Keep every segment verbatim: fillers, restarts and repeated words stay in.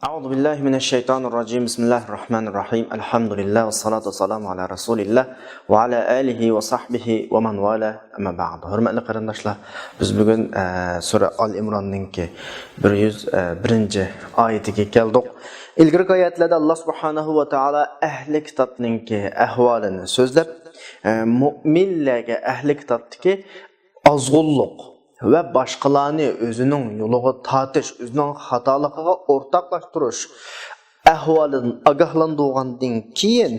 أعوذ بالله من الشيطان الرجيم. بسم الله الرحمن الرحيم. الحمد لله والصلاة والسلام على رسول الله وعلى آله وصحبه ومن والاه. أما بعد. ھۆرمەتلىك قېرىنداشلار، بىز بۈگۈن، ئە، سۈرە ئال ئىمراننىڭكى بىر يۈز بىرىنچى ئايىتىگە كەلدۇق. ئىلگىرىكى ئايەتلەردە ئاللا سۇبھانەھۇ ۋە تائالا ئەھلى كىتابنىڭكى ئەھۋالىنى سۆزلەپ، ئە، مۇئمىنلەرگە ئەھلى كىتابتىكى ئازغۇنلۇق ۋە باشقىلارنى ئۆزىنىڭ يولىغا تارتىش، ئۆزىنىڭ خاتالىقىغا ئورتاقلاشتۇرۇش ئەھۋالىدىن ئاگاھلاندۇرغاندىن كېيىن،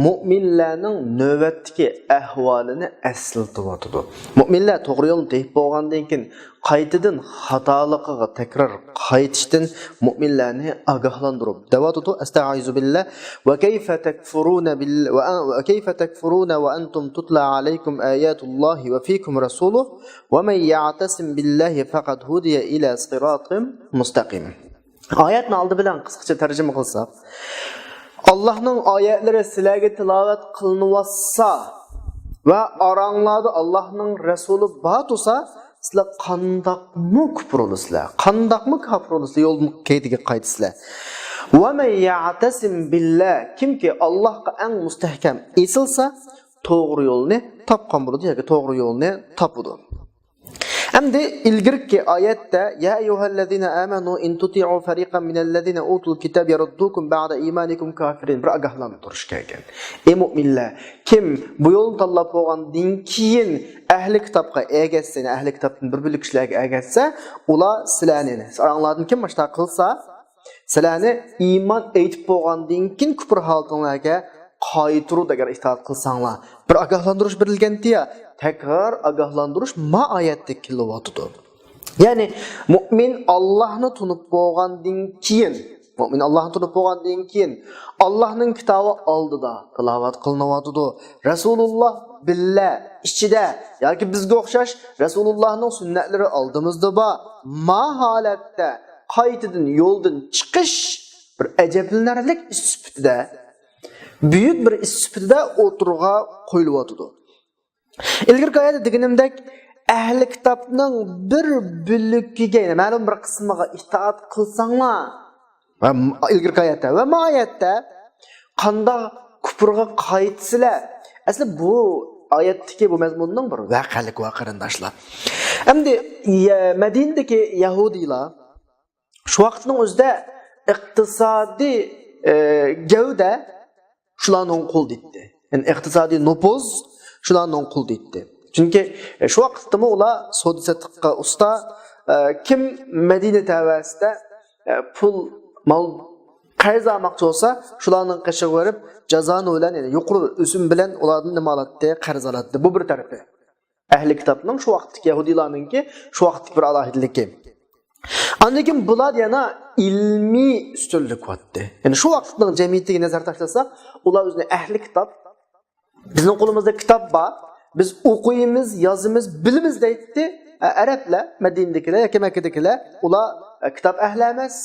مۇئمىنلەرنىڭ نۆۋەتتىكى ئەھۋالىنى ئەسلىتىۋاتىدۇ. مۇئمىنلەر توغرا يولنى تېپىپ بولغاندىن كېيىن، قايتىدىن خاتالىقىغا تەكرار قايتىشتىن مۇئمىنلەرنى ئاگاھلاندۇرۇپ دەۋاتىدۇ. ئەستەئىزۇ بىللا. وكيف تكفرون بال-، وكيف تكفرون وأنتم تتلى عليكم آيات الله وفيكم رسوله ومن يعتصم بالله فقد هدي إلى صراط مستقيم. ئايەتنى ئالدى بىلەن قىسقىچە تەرجىمە قىلساق، ئاللاھنىڭ ئايەتلىرى سىلەرگە تىلاۋەت قىلىنىۋاتسا ۋە ئاراڭلاردا ئاللاھنىڭ رەسۇلى بار تۇرسا، سىلەر قانداقمۇ كۇپۇر بولىسىلەر؟ قانداقمۇ كاپىر بولىسىلەر؟ يولدىن كەينىگە قايتىسىلەر. ومن يعتصم بالله، كىمكى ئاللاھقا ئەڭ مۇستەھكەم ئېسىلسا، توغرا يولنى تاپقان بولىدۇ ياكى توغرا يولنى تاپىدۇ. ئەمدى ئىلگىرىكى ئايەتتە، يا أيها الذين آمنوا إن تطيعوا فريقا من الذين أوتوا الكتاب يردوكم بعد إيمانكم كافرين، بىر ئاگاھلاندۇرۇش كەلگەن. ئەي مۇئمىنلەر، كىم بۇ يولنى تاللاپ بولغاندىن كېيىن ئەھلى كىتابقا ئەگەشسە، يەنى ئەھلى كىتابتىن بىر بۆلەك كىشىلەرگە ئەگەشسە، ئۇلار سىلەرنى، ئاراڭلاردىن كىم مۇشۇنداق قىلسا، سىلەرنى ئىمان ئېيتىپ بولغاندىن كېيىن كۇپۇر ھالىتىڭلارغا قايتۇرۇپ، ئەگەر ئىتائەت قىلساڭلار، بىر ئاگاھلاندۇرۇش بېرىلگەنتى يا، تەكرار ئاگاھلاندۇرۇش ما ئايەتتە كېلىۋاتىدۇ. يەنى مۇئمىن ئاللاھنى تونۇپ بولغاندىن كېيىن، مۇئمىن ئاللاھنى تونۇپ بولغاندىن كېيىن، ئاللاھنىڭ كىتابى ئالدىدا تىلاۋەت قىلىنىۋاتىدۇ. رەسۇلۇللا بىللە ئىچىدە ياكى بىزگە ئوخشاش رەسۇلۇللانىڭ سۈننەتلىرى ئالدىمىزدا بار. ما ھالەتتە قايتىدىن يولدىن چىقىش بىر ئەجەبلىنەرلىك ئىش سۈپىتىدە، بۈيۈك بىر ئىش سۈپىتىدە ئوتتۇرىغا قويۇلۇۋاتىدۇ. ئىلگىرىكى ئايەتتە دېگىنىمدەك، ئەھلى كىتابنىڭ بىر بۆلىكىگە، يەنى مەلۇم بىر قىسمىغا ئىتائەت قىلساڭلار، ۋە م-، ئىلگىرىكى ئايەتتە ۋە ما ئايەتتە قانداق كۇپۇرغا قايتىسىلەر؟ ئەسلى بۇ ئايەتتىكى بۇ مەزمۇننىڭ بىر ۋەقەلىكى بار، قېرىنداشلار. ئەمدى يە-، مەدىنىدىكى يەھۇدىيلار شۇ ۋاقىتنىڭ ئۆزىدە ئىقتىسادىي، ئە، گەۋدە شۇلارنىڭ قولىدا ئىدى. يەنى ئىقتىسادىي نوپۇز شۇلارنىڭ قولىدا ئىدى. چۈنكى، ئە، شۇ ۋاقىتتىمۇ ئۇلار سودا سېتىققا ئۇستا، ئە، كىم مەدىنە تەۋەسىدە، ئە، پۇل، مال، قەرز ئالماقچى بولسا، شۇلارنىڭ قېشىغا بېرىپ، جازانۇ بىلەن، يەنى يۇقىرى ئۆسۈم بىلەن ئۇلاردىن نېمە ئالاتتى؟ قەرز ئالاتتى. بۇ بىر تەرىپى. ئەھلى كىتابنىڭ شۇ ۋاقىتتىكى يەھۇدىيلارنىڭكى شۇ ۋاقىتتىكى بىر ئالاھىدىلىكى. ئاندىن كېيىن بۇلار يەنە ئىلمىي ئۈستۈنلۈك بارتتى. يەنى شۇ ۋاقىتنىڭ جەمئىيىتىگە نەزەر تاشلىساق، ئۇلار ئۆزىنى ئەھلى كىتاب، بىزنىڭ قولىمىزدا كىتاب بار، بىز ئوقۇيمىز، يازىمىز، بىلىمىز دەيتتى. ئە، ئەرەبلەر، مەدىنىدىكىلەر ياكى مەككىدىكىلەر، ئۇلار، ئە، كىتاب ئەھلى ئەمەس.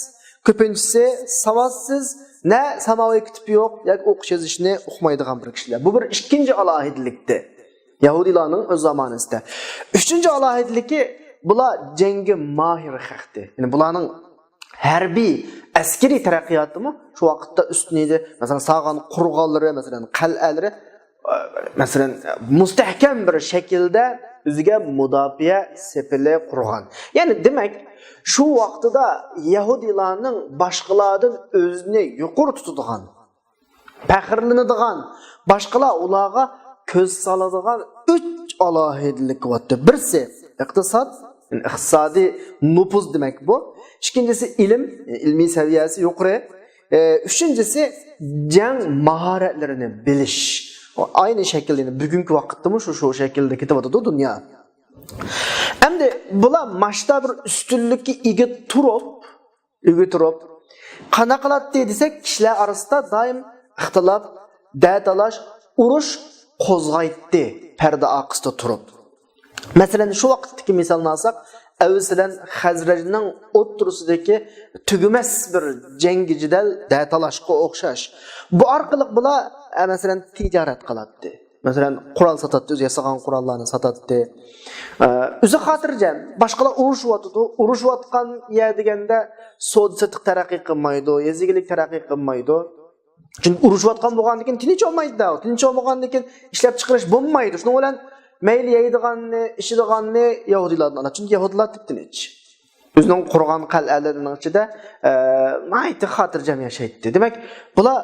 كۆپىنچىسى ساۋاتسىز، نە ساماۋى كىتابى يوق، ياكى ئوقۇش يېزىشنى ئۇقمايدىغان بىر كىشىلەر. بۇ بىر ئىككىنچى ئالاھىدىلىكتى. يەھۇدىيلارنىڭ ئۆز زامانىسىدا. ئۈچىنچى ئالاھىدىلىكى، بۇلار جەڭگە ماھىر خەقتى. يەنى بۇلارنىڭ ھەربىي، ئەسكىرىي تەرەققىياتىمۇ شۇ ۋاقىتتا ئۈستۈن ئىدى. مەسىلەن، سالغان قورغانلىرى، مەسىلەن، قەلئەلىرى، مەسىلەن، مۇستەھكەم بىر شەكىلدە ئۆزىگە مۇداپىئە سېپىلى قۇرغان. يەنى، دېمەك، شۇ ۋاقتىدا يەھۇدىيلارنىڭ باشقىلاردىن ئۆزىنى يۇقىرى تۇتىدىغان، پەخىرلىنىدىغان، باشقىلار ئۇلارغا كۆز سالىدىغان ئۈچ ئالاھىدىلىكى بارتتى. بىرسى ئىقتىساد، يەنى ئىقتىسادىي نوپۇز دېمەك بۇ. ئىككىنچىسى ئىلىم، ئىلمىي سەۋىيەسى يۇقىرى. ئە، ئۈچىنچىسى جەڭ ماھارەتلىرىنى بىلىش. ئاينى شەكىلدە، يەنى بۈگۈنكى ۋاقىتتىمۇ شۇ، شۇ شەكىلدە كېتىۋاتىدۇ دۇنيا. ئەمدى بۇلار ماشتا بىر ئۈستۈنلۈككە ئىگە تۇرۇپ، ئىگە تۇرۇپ، قانداق قىلاتتى دېسەك، كىشىلەر ئارىسىدا دائىم ئىختىلاپ، دەتالاش، ئۇرۇش قوزغايتتى پەردە ئارقىسىدا تۇرۇپ. مەسىلەن، شۇ ۋاقىتتىكى مىسالنى ئالساق، ئەۋس بىلەن خەزرەجنىڭ ئوتتۇرىسىدىكى تۈگىمەس بىر جەڭگى جېدەل، دەتالاشقا ئوخشاش. بۇ ئارقىلىق بۇلار، ئە، مەسىلەن، تىجارەت قىلاتتى. مەسىلەن، قورال ساتاتتى، ئۆزى ياسىغان قوراللارنى ساتاتتى. ئە، ئۆزى خاتىرجەم، باشقىلار ئۇرۇشۇۋاتىدۇ، ئۇرۇشۇۋاتقان يەر دېگەندە سودا سېتىق تەرەققىي قىلمايدۇ، يېزا ئىگىلىك تەرەققىي قىلمايدۇ. چۈنكى ئۇرۇشۇۋاتقان بولغاندىن كېيىن تىنچ بولمايدۇ، تىنچ بولمىغاندىن كېيىن ئىشلەپچىقىرىش بولمايدۇ. شۇنىڭ بىلەن مەيلى يەيدىغاننى، ئىچىدىغاننى يەھۇدىيلاردىن ئالىدۇ، چۈنكى يەھۇدىيلار تىپتىنچ. ئۆزىنىڭ قۇرغان قەلئەلىرىنىڭ ئىچىدە، ئە، ناھايىتى خاتىرجەم ياشايتتى. دېمەك، بۇلار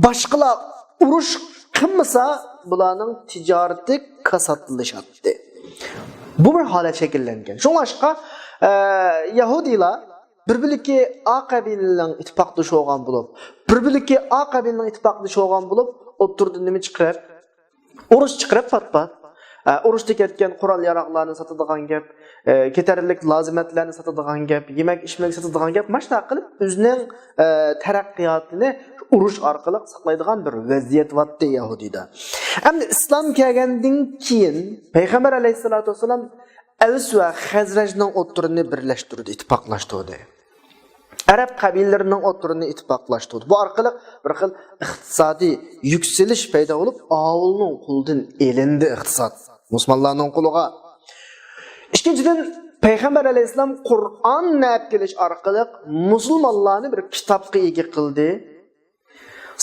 باشقىلار ئۇرۇش قىلمىسا، بۇلارنىڭ تىجارىتى كاساتلىشاتتى. بۇ بىر ھالەت شەكىللەنگەن. شۇڭلاشقا، ئە، يەھۇدىيلار بىر-بىرلىكى ئا قەبىلىنىڭ ئىتتىپاقدىشى بولغان بولۇپ، بىر-بىرلىكى ئا قەبىلىنىڭ ئىتتىپاقدىشى بولغان بولۇپ، ئوتتۇرىدىن نېمە چىقىرىپ، ئۇرۇش چىقىرىپ پات-پات، ئە، ئۇرۇشتا كەتكەن قورال-ياراغلارنى ساتىدىغان گەپ، ئە، كېتەرلىك لازىمەتلەرنى ساتىدىغان گەپ، يېمەك-ئىچمەك ساتىدىغان گەپ، ماشۇنداق قىلىپ ئۆزىنىڭ، ئە، تەرەققىياتىنى ئۇرۇش ئارقىلىق ساقلايدىغان بىر ۋەزىيەت بارتتى يەھۇدىيدا. ئەمدى ئىسلام كەلگەندىن كېيىن پەيغەمبەر ئەلەيھىسسالاتۇ ۋەسسالام ئەۋس ۋە خەزرەجنىڭ ئوتتۇرىنى بىرلەشتۈردى، ئىتتىپاقلاشتۇردى. ئەرەب قەبىلىلىرىنىڭ ئوتتۇرىنى ئىتتىپاقلاشتۇردى. بۇ ئارقىلىق بىر خىل ئىقتىسادىي يۈكسىلىش پەيدا بولۇپ، ئاۋۇلنىڭ قولىدىن ئېلىندى ئىقتىساد مۇسۇلمانلارنىڭ قولىغا. ئىككىنچىدىن، پەيغەمبەر ئەلەيھىسسالام قۇرئان نەپ كېلىش ئارقىلىق مۇسۇلمانلارنى بىر كىتابقا ئىگە قىلدى.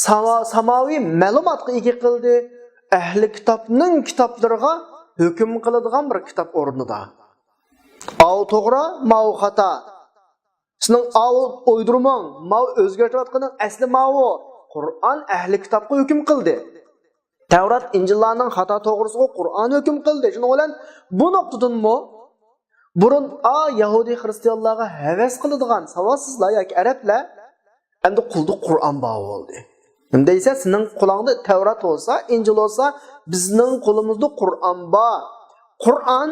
ساما-، ساماۋىي مەلۇماتقا ئىگە قىلدى. ئەھلى كىتابنىڭ كىتابلىرىغا ھۆكۈم قىلىدىغان بىر كىتاب ئورنىدا. ئاۋۇ توغرا، ماۋۇ خاتا. سېنىڭ ئاۋۇ ئويدۇرماڭ، ماۋۇ ئۆزگەرتىۋاتقىنىڭ ئەسلى ماۋۇ. قۇرئان ئەھلى كىتابقا ھۆكۈم قىلدى. تەۋرات، ئىنجىللارنىڭ خاتا توغرىسىغا قۇرئان ھۆكۈم قىلدى. شۇنىڭ بىلەن بۇ نۇقتىدىنمۇ بۇرۇن ئا يەھۇدىي خرىستىيانلارغا ھەۋەس قىلىدىغان ساۋاتسىزلار ياكى ئەرەبلەر ئەمدى قولدا قۇرئان بار بولدى. نېمە دەيسە، سېنىڭ قولۇڭدا تەۋرات بولسا، ئىنجىل بولسا، بىزنىڭ قولىمىزدا قۇرئان بار. قۇرئان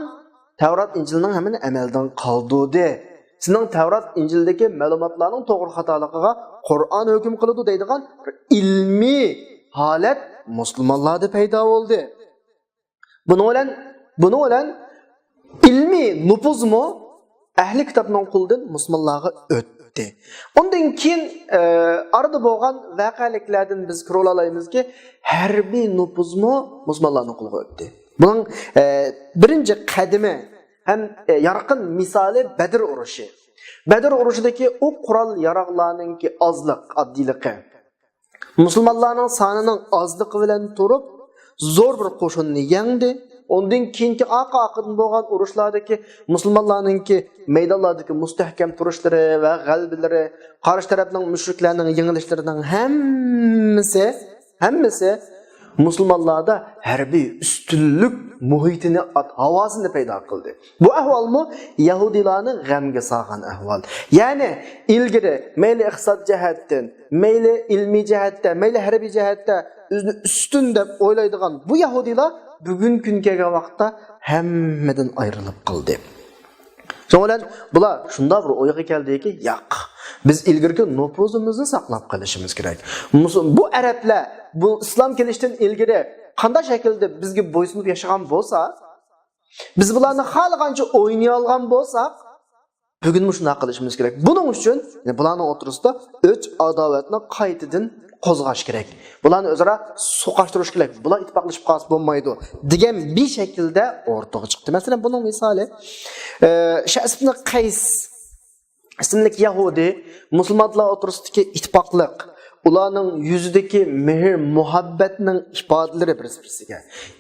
تەۋرات، ئىنجىلنىڭ ھەممىنى ئەمەلدىن قالدۇردى. سېنىڭ تەۋرات، ئىنجىلدىكى مەلۇماتلارنىڭ توغرا خاتالىقىغا قۇرئان ھۆكۈم قىلىدۇ دەيدىغان بىر ئىلمىي ھالەت مۇسۇلمانلاردا پەيدا بولدى. بۇنىڭ بىلەن، بۇنىڭ بىلەن ئىلمىي نوپۇزمۇ ئەھلى كىتابنىڭ قولىدىن مۇسۇلمانلارغا ئۆتتى. ئۇندىن كېيىن، ئە، ئارىدا بولغان ۋەقەلىكلەردىن بىز كۆرۈۋالالايمىزكى، ھەربىي نوپۇزمۇ مۇسۇلمانلارنىڭ قولىغا ئۆتتى. بۇنىڭ، ئە، بىرىنچى قەدىمى ھەم، ئە، يارقىن مىسالى بەدر ئۇرۇشى. بەدر ئۇرۇشىدىكى ئۇ قورال ياراغلارنىڭكى ئازلىق، ئاددىيلىقى، مۇسۇلمانلارنىڭ سانىنىڭ ئازلىقى بىلەن تۇرۇپ، زور بىر قوشۇننى يەڭدى. ئۇندىن كېيىنكى ئارقا-ئارقىدىن بولغان ئۇرۇشلاردىكى مۇسۇلمانلارنىڭكى مەيدانلاردىكى مۇستەھكەم تۇرۇشلىرى ۋە غەلىبىلىرى، قارشى تەرەپنىڭ مۇشرىكلارنىڭ يېڭىلىشلىرىنىڭ ھەممىسى، ھەممىسى مۇسۇلمانلاردا ھەربىي ئۈستۈنلۈك مۇھىتىنى، ئات ھاۋاسىنى پەيدا قىلدى. بۇ ئەھۋالمۇ يەھۇدىيلارنى غەمگە سالغان ئەھۋال. يەنى ئىلگىرى مەيلى ئىقتىساد جەھەتتىن، مەيلى ئىلمىي جەھەتتە، مەيلى ھەربىي جەھەتتە ئۆزىنى ئۈستۈن دەپ ئويلايدىغان بۇ يەھۇدىيلار بۈگۈنكى كۈنگە كەلگەن ۋاقىتتا ھەممىدىن ئايرىلىپ قالدى. شۇنىڭ بىلەن بۇلار شۇنداق بىر ئويغا كەلدىكى، ياق، بىز ئىلگىرىكى نوپۇزىمىزنى ساقلاپ قېلىشىمىز كېرەك. مۇسۇ-، بۇ ئەرەبلەر بۇ ئىسلام كېلىشتىن ئىلگىرى قانداق شەكىلدە بىزگە بويسۇنۇپ ياشىغان بولسا، بىز بۇلارنى خالىغانچە ئوينىيالغان بولساق، بۈگۈنمۇ شۇنداق قىلىشىمىز كېرەك. بۇنىڭ ئۈچۈن، يەنى بۇلارنىڭ ئوتتۇرىسىدا ئۆچ ئاداۋەتنى قايتىدىن قوزغاش كېرەك. بۇلارنى ئۆزئارا سوقاشتۇرۇش كېرەك. بۇلار ئىتتىپاقلىشىپ قالسا بولمايدۇ، دېگەن بىر شەكىلدە ئورتىغا چىقتى. مەسىلەن، بۇنىڭ مىسالى، ئە، شەئس ئىبن قەيس ئىسىملىك يەھۇدىي مۇسۇلمانلار ئوتتۇرىسىدىكى ئىتتىپاقلىق، ئۇلارنىڭ يۈزىدىكى مېھىر-مۇھەببەتنىڭ ئىپادىلىرى بىرسى-بىرسىگە.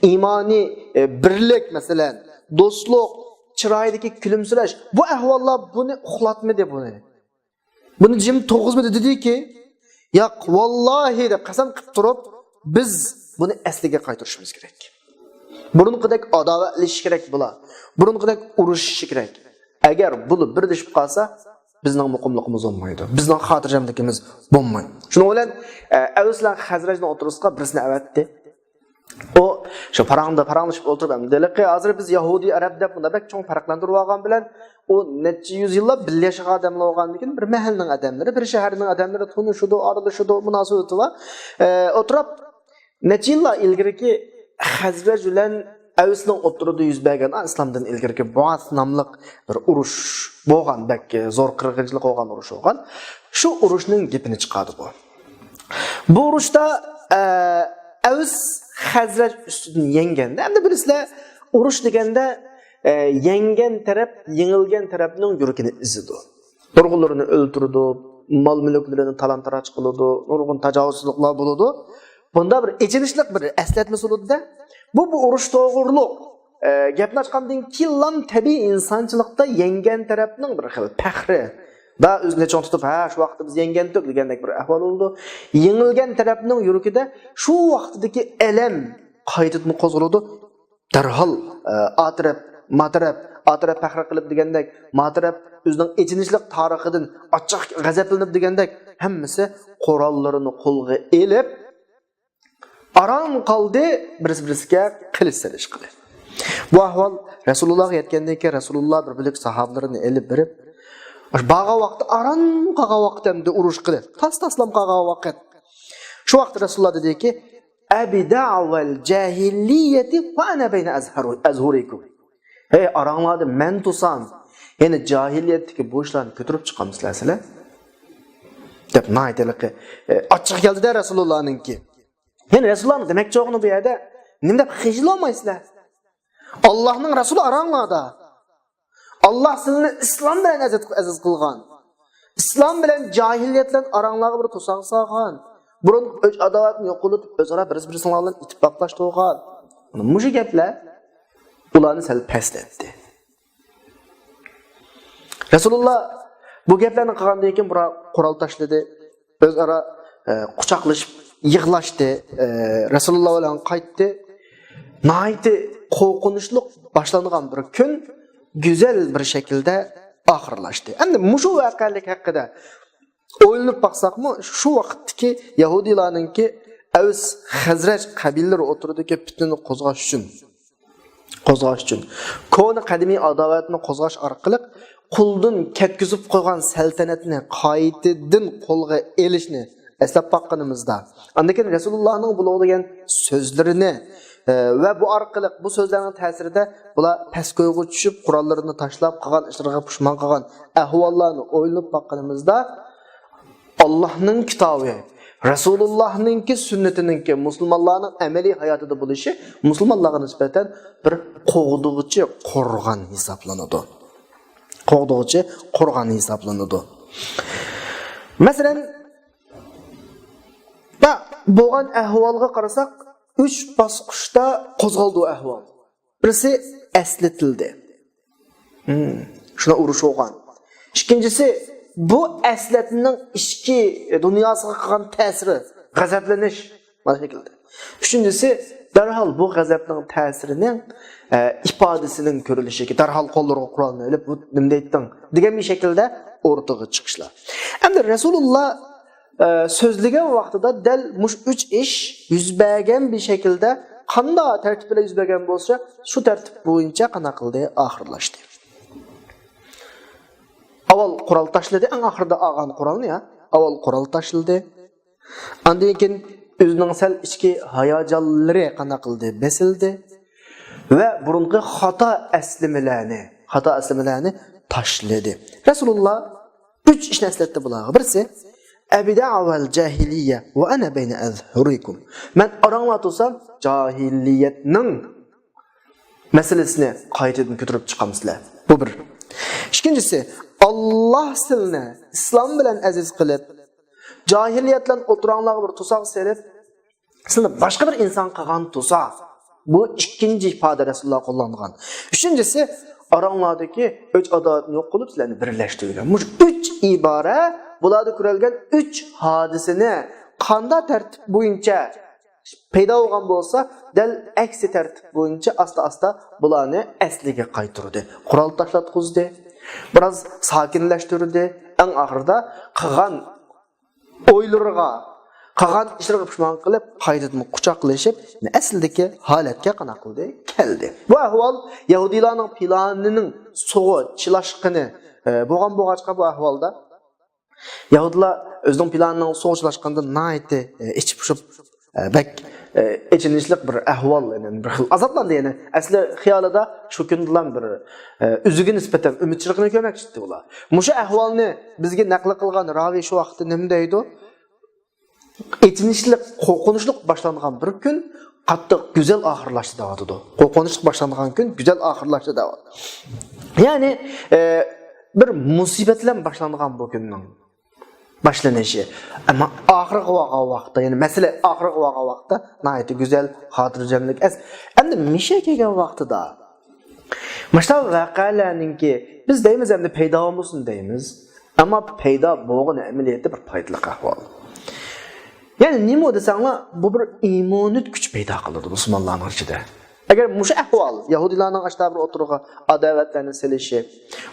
ئىمانىي، ئە، بىرلىك، مەسىلەن، دوستلۇق، چىرايىدىكى كۈلۈمسىرەش، بۇ ئەھۋاللار بۇنى ئۇخلاتمىدى بۇنى. بۇنى جىم تۇرغۇزمىدى، دېدىكى، ياق، ۋاللاھى دەپ قەسەم قىلىپ تۇرۇپ، بىز بۇنى ئەسلىگە قايتۇرۇشىمىز كېرەك. بۇرۇنقىدەك ئاداۋەتلىشىش كېرەك بۇلار. بۇرۇنقىدەك ئۇرۇشۇشى كېرەك. ئەگەر بۇلار بىرلىشىپ قالسا، بىزنىڭ مۇقىملىقىمىز بولمايدۇ. بىزنىڭ خاتىرجەملىكىمىز بولمايدۇ. شۇنىڭ بىلەن، ئە، ئەۋس بىلەن خەزرەجنىڭ ئوتتۇرىسىغا بىرسىنى ئەۋەتتى. ئۇ شۇ پاراڭدا پاراڭلىشىپ ئولتۇرۇپ، ئەمدى ھېلىقى ھازىر بىز يەھۇدىي، ئەرەب دەپ بۇنداق بەك چوڭ پەرقلەندۈرۈۋالغان بىلەن، ئۇ نەچچە يۈز يىللاپ بىللە ياشىغان ئادەملەر بولغاندىكىن، بىر مەھەللىنىڭ ئادەملىرى، بىر شەھەرنىڭ ئادەملىرى تونۇشىدۇ، ئارىلىشىدۇ، مۇناسىۋىتى بار. ئە، ئولتۇرۇپ، نەچچە يىللار ئىلگىرىكى خەزرەج بىلەن ئەۋسنىڭ ئوتتۇرىدا يۈز بەرگەن، ئا، ئىسلامدىن ئىلگىرىكى بۇئاس ناملىق بىر ئۇرۇش بولغان، بەك زور قىرغىنچىلىق بولغان ئۇرۇش بولغان. شۇ ئۇرۇشنىڭ گېپىنى چىقاردى بۇ. بۇ ئۇرۇشتا، ئە، ئەۋس خەزرەج ئۈستىدىن يەڭگەندە، ئەمدى بىلىسىلەر، ئۇرۇش دېگەندە، ئە، يەڭگەن تەرەپ يېڭىلگەن تەرەپنىڭ يۈرىكىنى ئېزىدۇ. نۇرغۇنلىرىنى ئۆلتۈرىدۇ، مال-مۈلۈكلىرىنى تالان-تاراج قىلىدۇ، نۇرغۇن تاجاۋۇزچىلىقلار بولىدۇ. بۇندا بىر ئېچىنىشلىق بىر ئەسلەتمە سولىدىدە، بۇ، بۇ ئۇرۇش توغرۇلۇق، ئە، گەپنى ئاچقاندىن كېيىنلا تەبىئىي ئىنسانچىلىقتا يەڭگەن تەرەپنىڭ بىر خىل پەخرى، دا ئۆزىنى چوڭ تۇتۇپ، ھە، شۇ ۋاقىتتا بىز يەڭگەنتۇق دېگەندەك بىر ئەھۋال بولىدۇ. يېڭىلگەن تەرەپنىڭ يۈرىكىدە شۇ ۋاقىتتىكى ئەلەم قايتىدىن قوزغىلىدۇ. دەرھال، ئە، ئا تەرەپ، ما تەرەپ، ئا تەرەپ پەخىر قىلىپ دېگەندەك، ما تەرەپ ئۆزىنىڭ ئېچىنىشلىق تارىخىدىن ئاچچىق غەزەپلىنىپ دېگەندەك، ھەممىسى قوراللىرىنى قولغا ئېلىپ، ئاران قالدى بىرسى-بىرسىگە قىلىچ سېلىشقىلى. بۇ ئەھۋال رەسۇلۇللاھقا يەتكەندىن كېيىن، رەسۇلۇللا بىر بۆلەك ساھابىلىرىنى ئېلىپ بېرىپ، بارغان ۋاقىتتا، ئاران قالغان ۋاقىت ئەمدى ئۇرۇشقىلى، تاس-تاسلام قالغان ۋاقىت. شۇ ۋاقىتتا رەسۇلۇللا دېدىكى، «ئەبىدەئۋەل جاھىلىيەتى ۋە ئەنە بەينە ئەزھۇرىكۇم.» ھەي، ئاراڭلاردا مەن تۇرسام، يەنە جاھىلىيەتتىكى بۇ ئىشلارنى كۆتۈرۈپ چىقامسىلەر سىلەر؟ دەپ ناھايىتى ھېلىقى، ئە، ئاچچىقى كەلدى-دە رەسۇلۇللانىڭكى. يەنى رەسۇلۇللانىڭ دېمەكچى بولغىنى بۇ يەردە، نېمە دەپ خىجىل بولمايسىلەر؟ ئاللاھنىڭ رەسۇلى ئاراڭلاردا. ئاللاھ سىلىنى ئىسلام بىلەن ئەزىز، ئەزىز قىلغان. ئىسلام بىلەن جاھىلىيەت بىلەن ئاراڭلارغا بىر توساق سالغان. بۇرۇن ئۆچ-ئاداۋەتنى يوقىتىپ، ئۆزئارا بىرسى-بىرسىنىڭ بىلەن ئىتتىپاقلاشتۇرغان. مۇشۇ گەپلەر ئۇلارنى سەل پەسلەتتى. رەسۇلۇللا بۇ گەپلەرنى قىلغاندىن كېيىن بۇلار قورال تاشلىدى. ئۆزئارا، ئە، قۇچاقلىشىپ يىغلاشتى. ئە، رەسۇلۇللا بىلەن قايتتى. ناھايىتى قورقۇنچلۇق باشلانغان بىر كۈن گۈزەل بىر شەكىلدە ئاخىرلاشتى. ئەمدى مۇشۇ ۋەقەلىك ھەققىدە ئويلىنىپ باقساقمۇ، شۇ ۋاقىتتىكى يەھۇدىيلارنىڭكى ئەۋس، خەزرەج قەبىلىلىرى ئوتتۇرىدىكى پىتنىنى قوزغاش ئۈچۈن، قوزغاش ئۈچۈن، كونا قەدىمىي ئاداۋەتنى قوزغاش ئارقىلىق قولدىن كەتكۈزۈپ قويغان سەلتەنەتنى قايتىدىن قولغا ئېلىشنى ئەسلەپ باققىنىمىزدا، ئاندىن كېيىن رەسۇلۇللانىڭ بۇلارغا دېگەن سۆزلىرىنى، ئە، ۋە بۇ ئارقىلىق، بۇ سۆزلەرنىڭ تەسىرىدە بۇلار پەس كويغا چۈشۈپ، قوراللىرىنى تاشلاپ، قىلغان ئىشلىرىغا پۇشمان قىلغان ئەھۋاللارنى ئويلىنىپ باققىنىمىزدا، ئاللاھنىڭ كىتابى، رەسۇلۇللاھنىڭكى سۈننىتىنىڭكى، مۇسۇلمانلارنىڭ ئەمەلىي ھاياتىدا بولۇشى مۇسۇلمانلارغا نىسبەتەن بىر قوغدىغۇچى قورغان ھېسابلىنىدۇ. قوغدىغۇچى قورغان ھېسابلىنىدۇ. مەسىلەن، بولغان ئەھۋالغا قارىساق، ئۈچ باسقۇچتا قوزغالدى ئەھۋال. بىرسى ئەسلىتىلدى. ھىم، شۇنى ئۇرۇش بولغان. ئىككىنچىسى، بۇ ئەسلەتنىڭ ئىچكى دۇنياسىغا قىلغان تەسىرى، غەزەپلىنىش، مانا شەكىلدە. ئۈچىنچىسى، دەرھال بۇ غەزەپنىڭ تەسىرىنىڭ، ئە، ئىپادىسىنىڭ كۆرۈلۈشى، دەرھال قوللىرىغا قورالنى ئېلىپ، بۇ نېمە دەيتتىڭ دېگەن بىر شەكىلدە ئورتىغا چىقىشلار. ئەمدى رەسۇلۇللا، ئە، سۆزلىگەن ۋاقتىدا دەل مۇشۇ ئۈچ ئىش يۈز بەرگەن بىر شەكىلدە، قانداق تەرتىپ بىلەن يۈز بەرگەن بولسا، شۇ تەرتىپ بويىچە قانداق قىلدى، ئاخىرلاشتى. ئاۋۋال قورال تاشلىدى، ئەڭ ئاخىرىدا ئالغان قورالنى، يا. ئاۋۋال قورال تاشلىدى. ئاندىن كېيىن ئۆزىنىڭ سەل ئىچكى ھاياجانلىرى قانداق قىلدى؟ بېسىلدى. ۋە بۇرۇنقى خاتا ئەسلىمىلەرنى، خاتا ئەسلىمىلەرنى تاشلىدى. رەسۇلۇللا ئۈچ ئىشنى ئەسلەتتى بۇلارغا. بىرسى، «ئەبىدەئۋەل جاھىلىيە ۋە ئەنە بەينە ئەزھۇرىكۇم.» مەن ئاراڭلار تۇرسام، جاھىلىيەتنىڭ مەسىلىسىنى قايتىدىن كۆتۈرۈپ چىقامسىلەر. بۇ بىر. ئىككىنچىسى، ئاللا سىلنى ئىسلام بىلەن ئەزىز قىلىپ، جاھىلىيەت بىلەن ئوتتۇراڭلارغا بىر توساق سېلىپ، سىلنى باشقا بىر ئىنسان قىلغان تۇرسا، بۇ ئىككىنچى ئىپادە رەسۇلۇللا قوللانغان. ئۈچىنچىسى، ئاراڭلاردىكى ئۆچ-ئاداۋەتنى يوق قىلىپ، سىلەرنى بىرلەشتۈرگەن. مۇشۇ ئۈچ ئىبارە بۇلاردا كۆرۈلگەن ئۈچ ھادىسىنى قانداق تەرتىپ بويىچە پەيدا بولغان بولسا، دەل ئەكسى تەرتىپ بويىچە ئاستا-ئاستا بۇلارنى ئەسلىگە قايتۇردى. قورال تاشلاتقۇزدى، بىراز ساكىنلەشتۈردى. ئەڭ ئاخىرىدا قىلغان ئويلىرىغا، قىلغان ئىشلىرىغا پۇشمان قىلىپ، قايتىدىن قۇچاقلىشىپ، ئەسلىدىكى ھالەتكە قانداق قىلدى؟ كەلدى. بۇ ئەھۋال يەھۇدىيلارنىڭ پىلانىنىڭ سۇغا چىلاشقىنى، ئە، بولغان بولغاچقا، بۇ ئەھۋالدا يەھۇدىيلار ئۆزىنىڭ پىلانىنىڭ سۇغا چىلاشقىنىدىن ناھايىتى، ئە، ئىچى پۇشۇپ، ئە، بەك، ئە، ئېچىنىشلىق بىر ئەھۋال، يەنى بىر خىل ئازابلاندى. يەنى ئەسلى خىيالىدا شۇ كۈندىلا بىر، ئە، ئۆزىگە نىسبەتەن ئۈمىد چىرىغىنى كۆرمەكچى ئىدى ئۇلار. مۇشۇ ئەھۋالنى بىزگە نەقىل قىلغان راۋى شۇ ۋاقىتتا نېمە دەيدۇ؟ ئېچىنىشلىق، قورقۇنچلۇق باشلانغان بىر كۈن، قاتتىق گۈزەل ئاخىرلاشتى دەۋاتىدۇ. قورقۇنچلۇق باشلانغان كۈن گۈزەل ئاخىرلاشتى دەۋاتىدۇ. يەنى، ئە، بىر مۇسىبەت بىلەن باشلانغان بۇ كۈننىڭ باشلىنىشى. ئەمما ئاخىرغا بارغان ۋاقىتتا، يەنى مەسىلە ئاخىرغا بارغان ۋاقىتتا ناھايىتى گۈزەل، خاتىرجەملىك. ئەس-، ئەمدى مىشە كەلگەن ۋاقتىدا مۇشۇنداق ۋەقەلەرنىڭكى، بىز دەيمىز ئەمدى پەيدا بولمىسۇن دەيمىز. ئەمما پەيدا بولغىنى ئەمەلىيەتتە بىر پايدىلىق ئەھۋال. يەنى نېمە دېسەڭلار، بۇ بىر ئىممۇنىت كۈچ پەيدا قىلىدۇ مۇسۇلمانلارنىڭ ئىچىدە. ئەگەر مۇشۇ ئەھۋال، يەھۇدىيلارنىڭ ئاشتا بىر ئوتتۇرىغا ئاداۋەتلەرنى سېلىشى،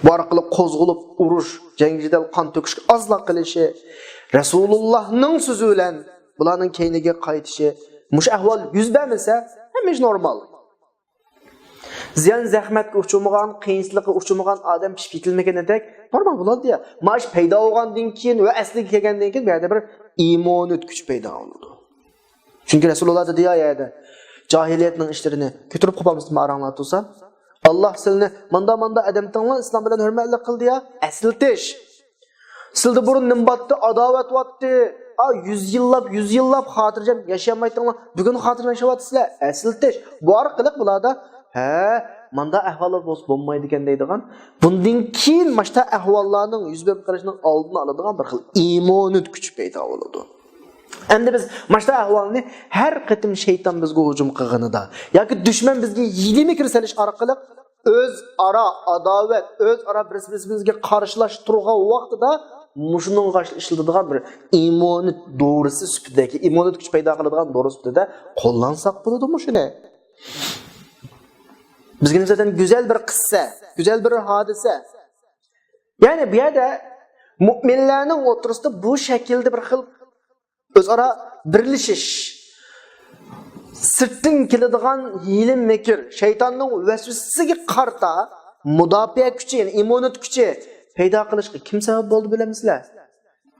بۇ ئارقىلىق قوزغىلىپ ئۇرۇش، جەڭ-جېدەل، قان تۆكۈشكە ئازلا قىلىشى، رەسۇلۇللانىڭ سۆزى بىلەن بۇلارنىڭ كەينىگە قايتىشى، مۇشۇ ئەھۋال يۈز بەرمىسە، ھەممە ئىش نورمال. زىيان-زەخمەتكە ئۇچرىمىغان، قىيىنچىلىققا ئۇچرىمىغان ئادەم پىشىپ يېتىلمىگىنىدەك نورمال بولىدۇ يا. مانا شۇ پەيدا بولغاندىن كېيىن ۋە ئەسلىگە كەلگەندىن كېيىن بۇ يەردە بىر ئىممۇنىت كۈچ پەيدا بولىدۇ. چۈنكى رەسۇلۇللا دېدى يا، يەردە جاھىلىيەتنىڭ ئىشلىرىنى كۆتۈرۈپ قوپالمىسىمۇ ئاراڭلار تۇرسا، ئاللا سىلنى ماندا-ماندا ئادەم تىڭلار ئىسلام بىلەن ھۆرمەتلىك قىلدى يا، ئەسلىتىش. سىلدە بۇرۇن نېمە باتتى؟ ئاداۋەت باتتى. ئا، يۈز يىللاپ، يۈز يىللاپ خاتىرجەم ياشىيالمايتتىڭلار. بۈگۈن خاتىرجەم ياشاۋاتىسىلەر. ئەسلىتىش. بۇ ئارقىلىق بۇلاردا، ھە، ماندا ئەھۋاللار بولسا بولمايدىكەن دەيدىغان، بۇندىن كېيىن ماشتا ئەھۋاللارنىڭ يۈز بېرىپ قېلىشىنىڭ ئالدىنى ئالىدىغان بىر خىل ئىممۇنىت كۈچى پەيدا بولىدۇ. ئەمدى بىز ماشتا ئەھۋالنى ھەر قېتىم شەيتان بىزگە ھۇجۇم قىلغىنىدا ياكى دۈشمەن بىزگە ھىيلە-مىكىر سېلىش ئارقىلىق ئۆزئارا ئاداۋەت، ئۆزئارا بىرسى-بىرسىمىزگە قارشىلاشتۇرغان ۋاقتىدا مۇشۇنىڭغا ئىشلىتىدىغان بىر ئىممۇنىت دورىسى سۈپىتىدە، ئىممۇنىت كۈچ پەيدا قىلىدىغان دورا سۈپىتىدە قوللانساق بولىدۇ مۇشۇنى. بىزگە نىسبەتەن گۈزەل بىر قىسسە، گۈزەل بىر ھادىسە. يەنى بۇ يەردە مۆمىنلەرنىڭ ئوتتۇرىسىدا بۇ شەكىلدە بىر خىل ئۆزئارا بىرلىشىش، سىرتتىن كېلىدىغان ھىيلە-مىكىر، شەيتاننىڭ ۋەسۋەسىسىگە قارىتا مۇداپىئە كۈچى، يەنى ئىممۇنىت كۈچى پەيدا قىلىشقا كىم سەۋەب بولدى بىلەمسىلەر؟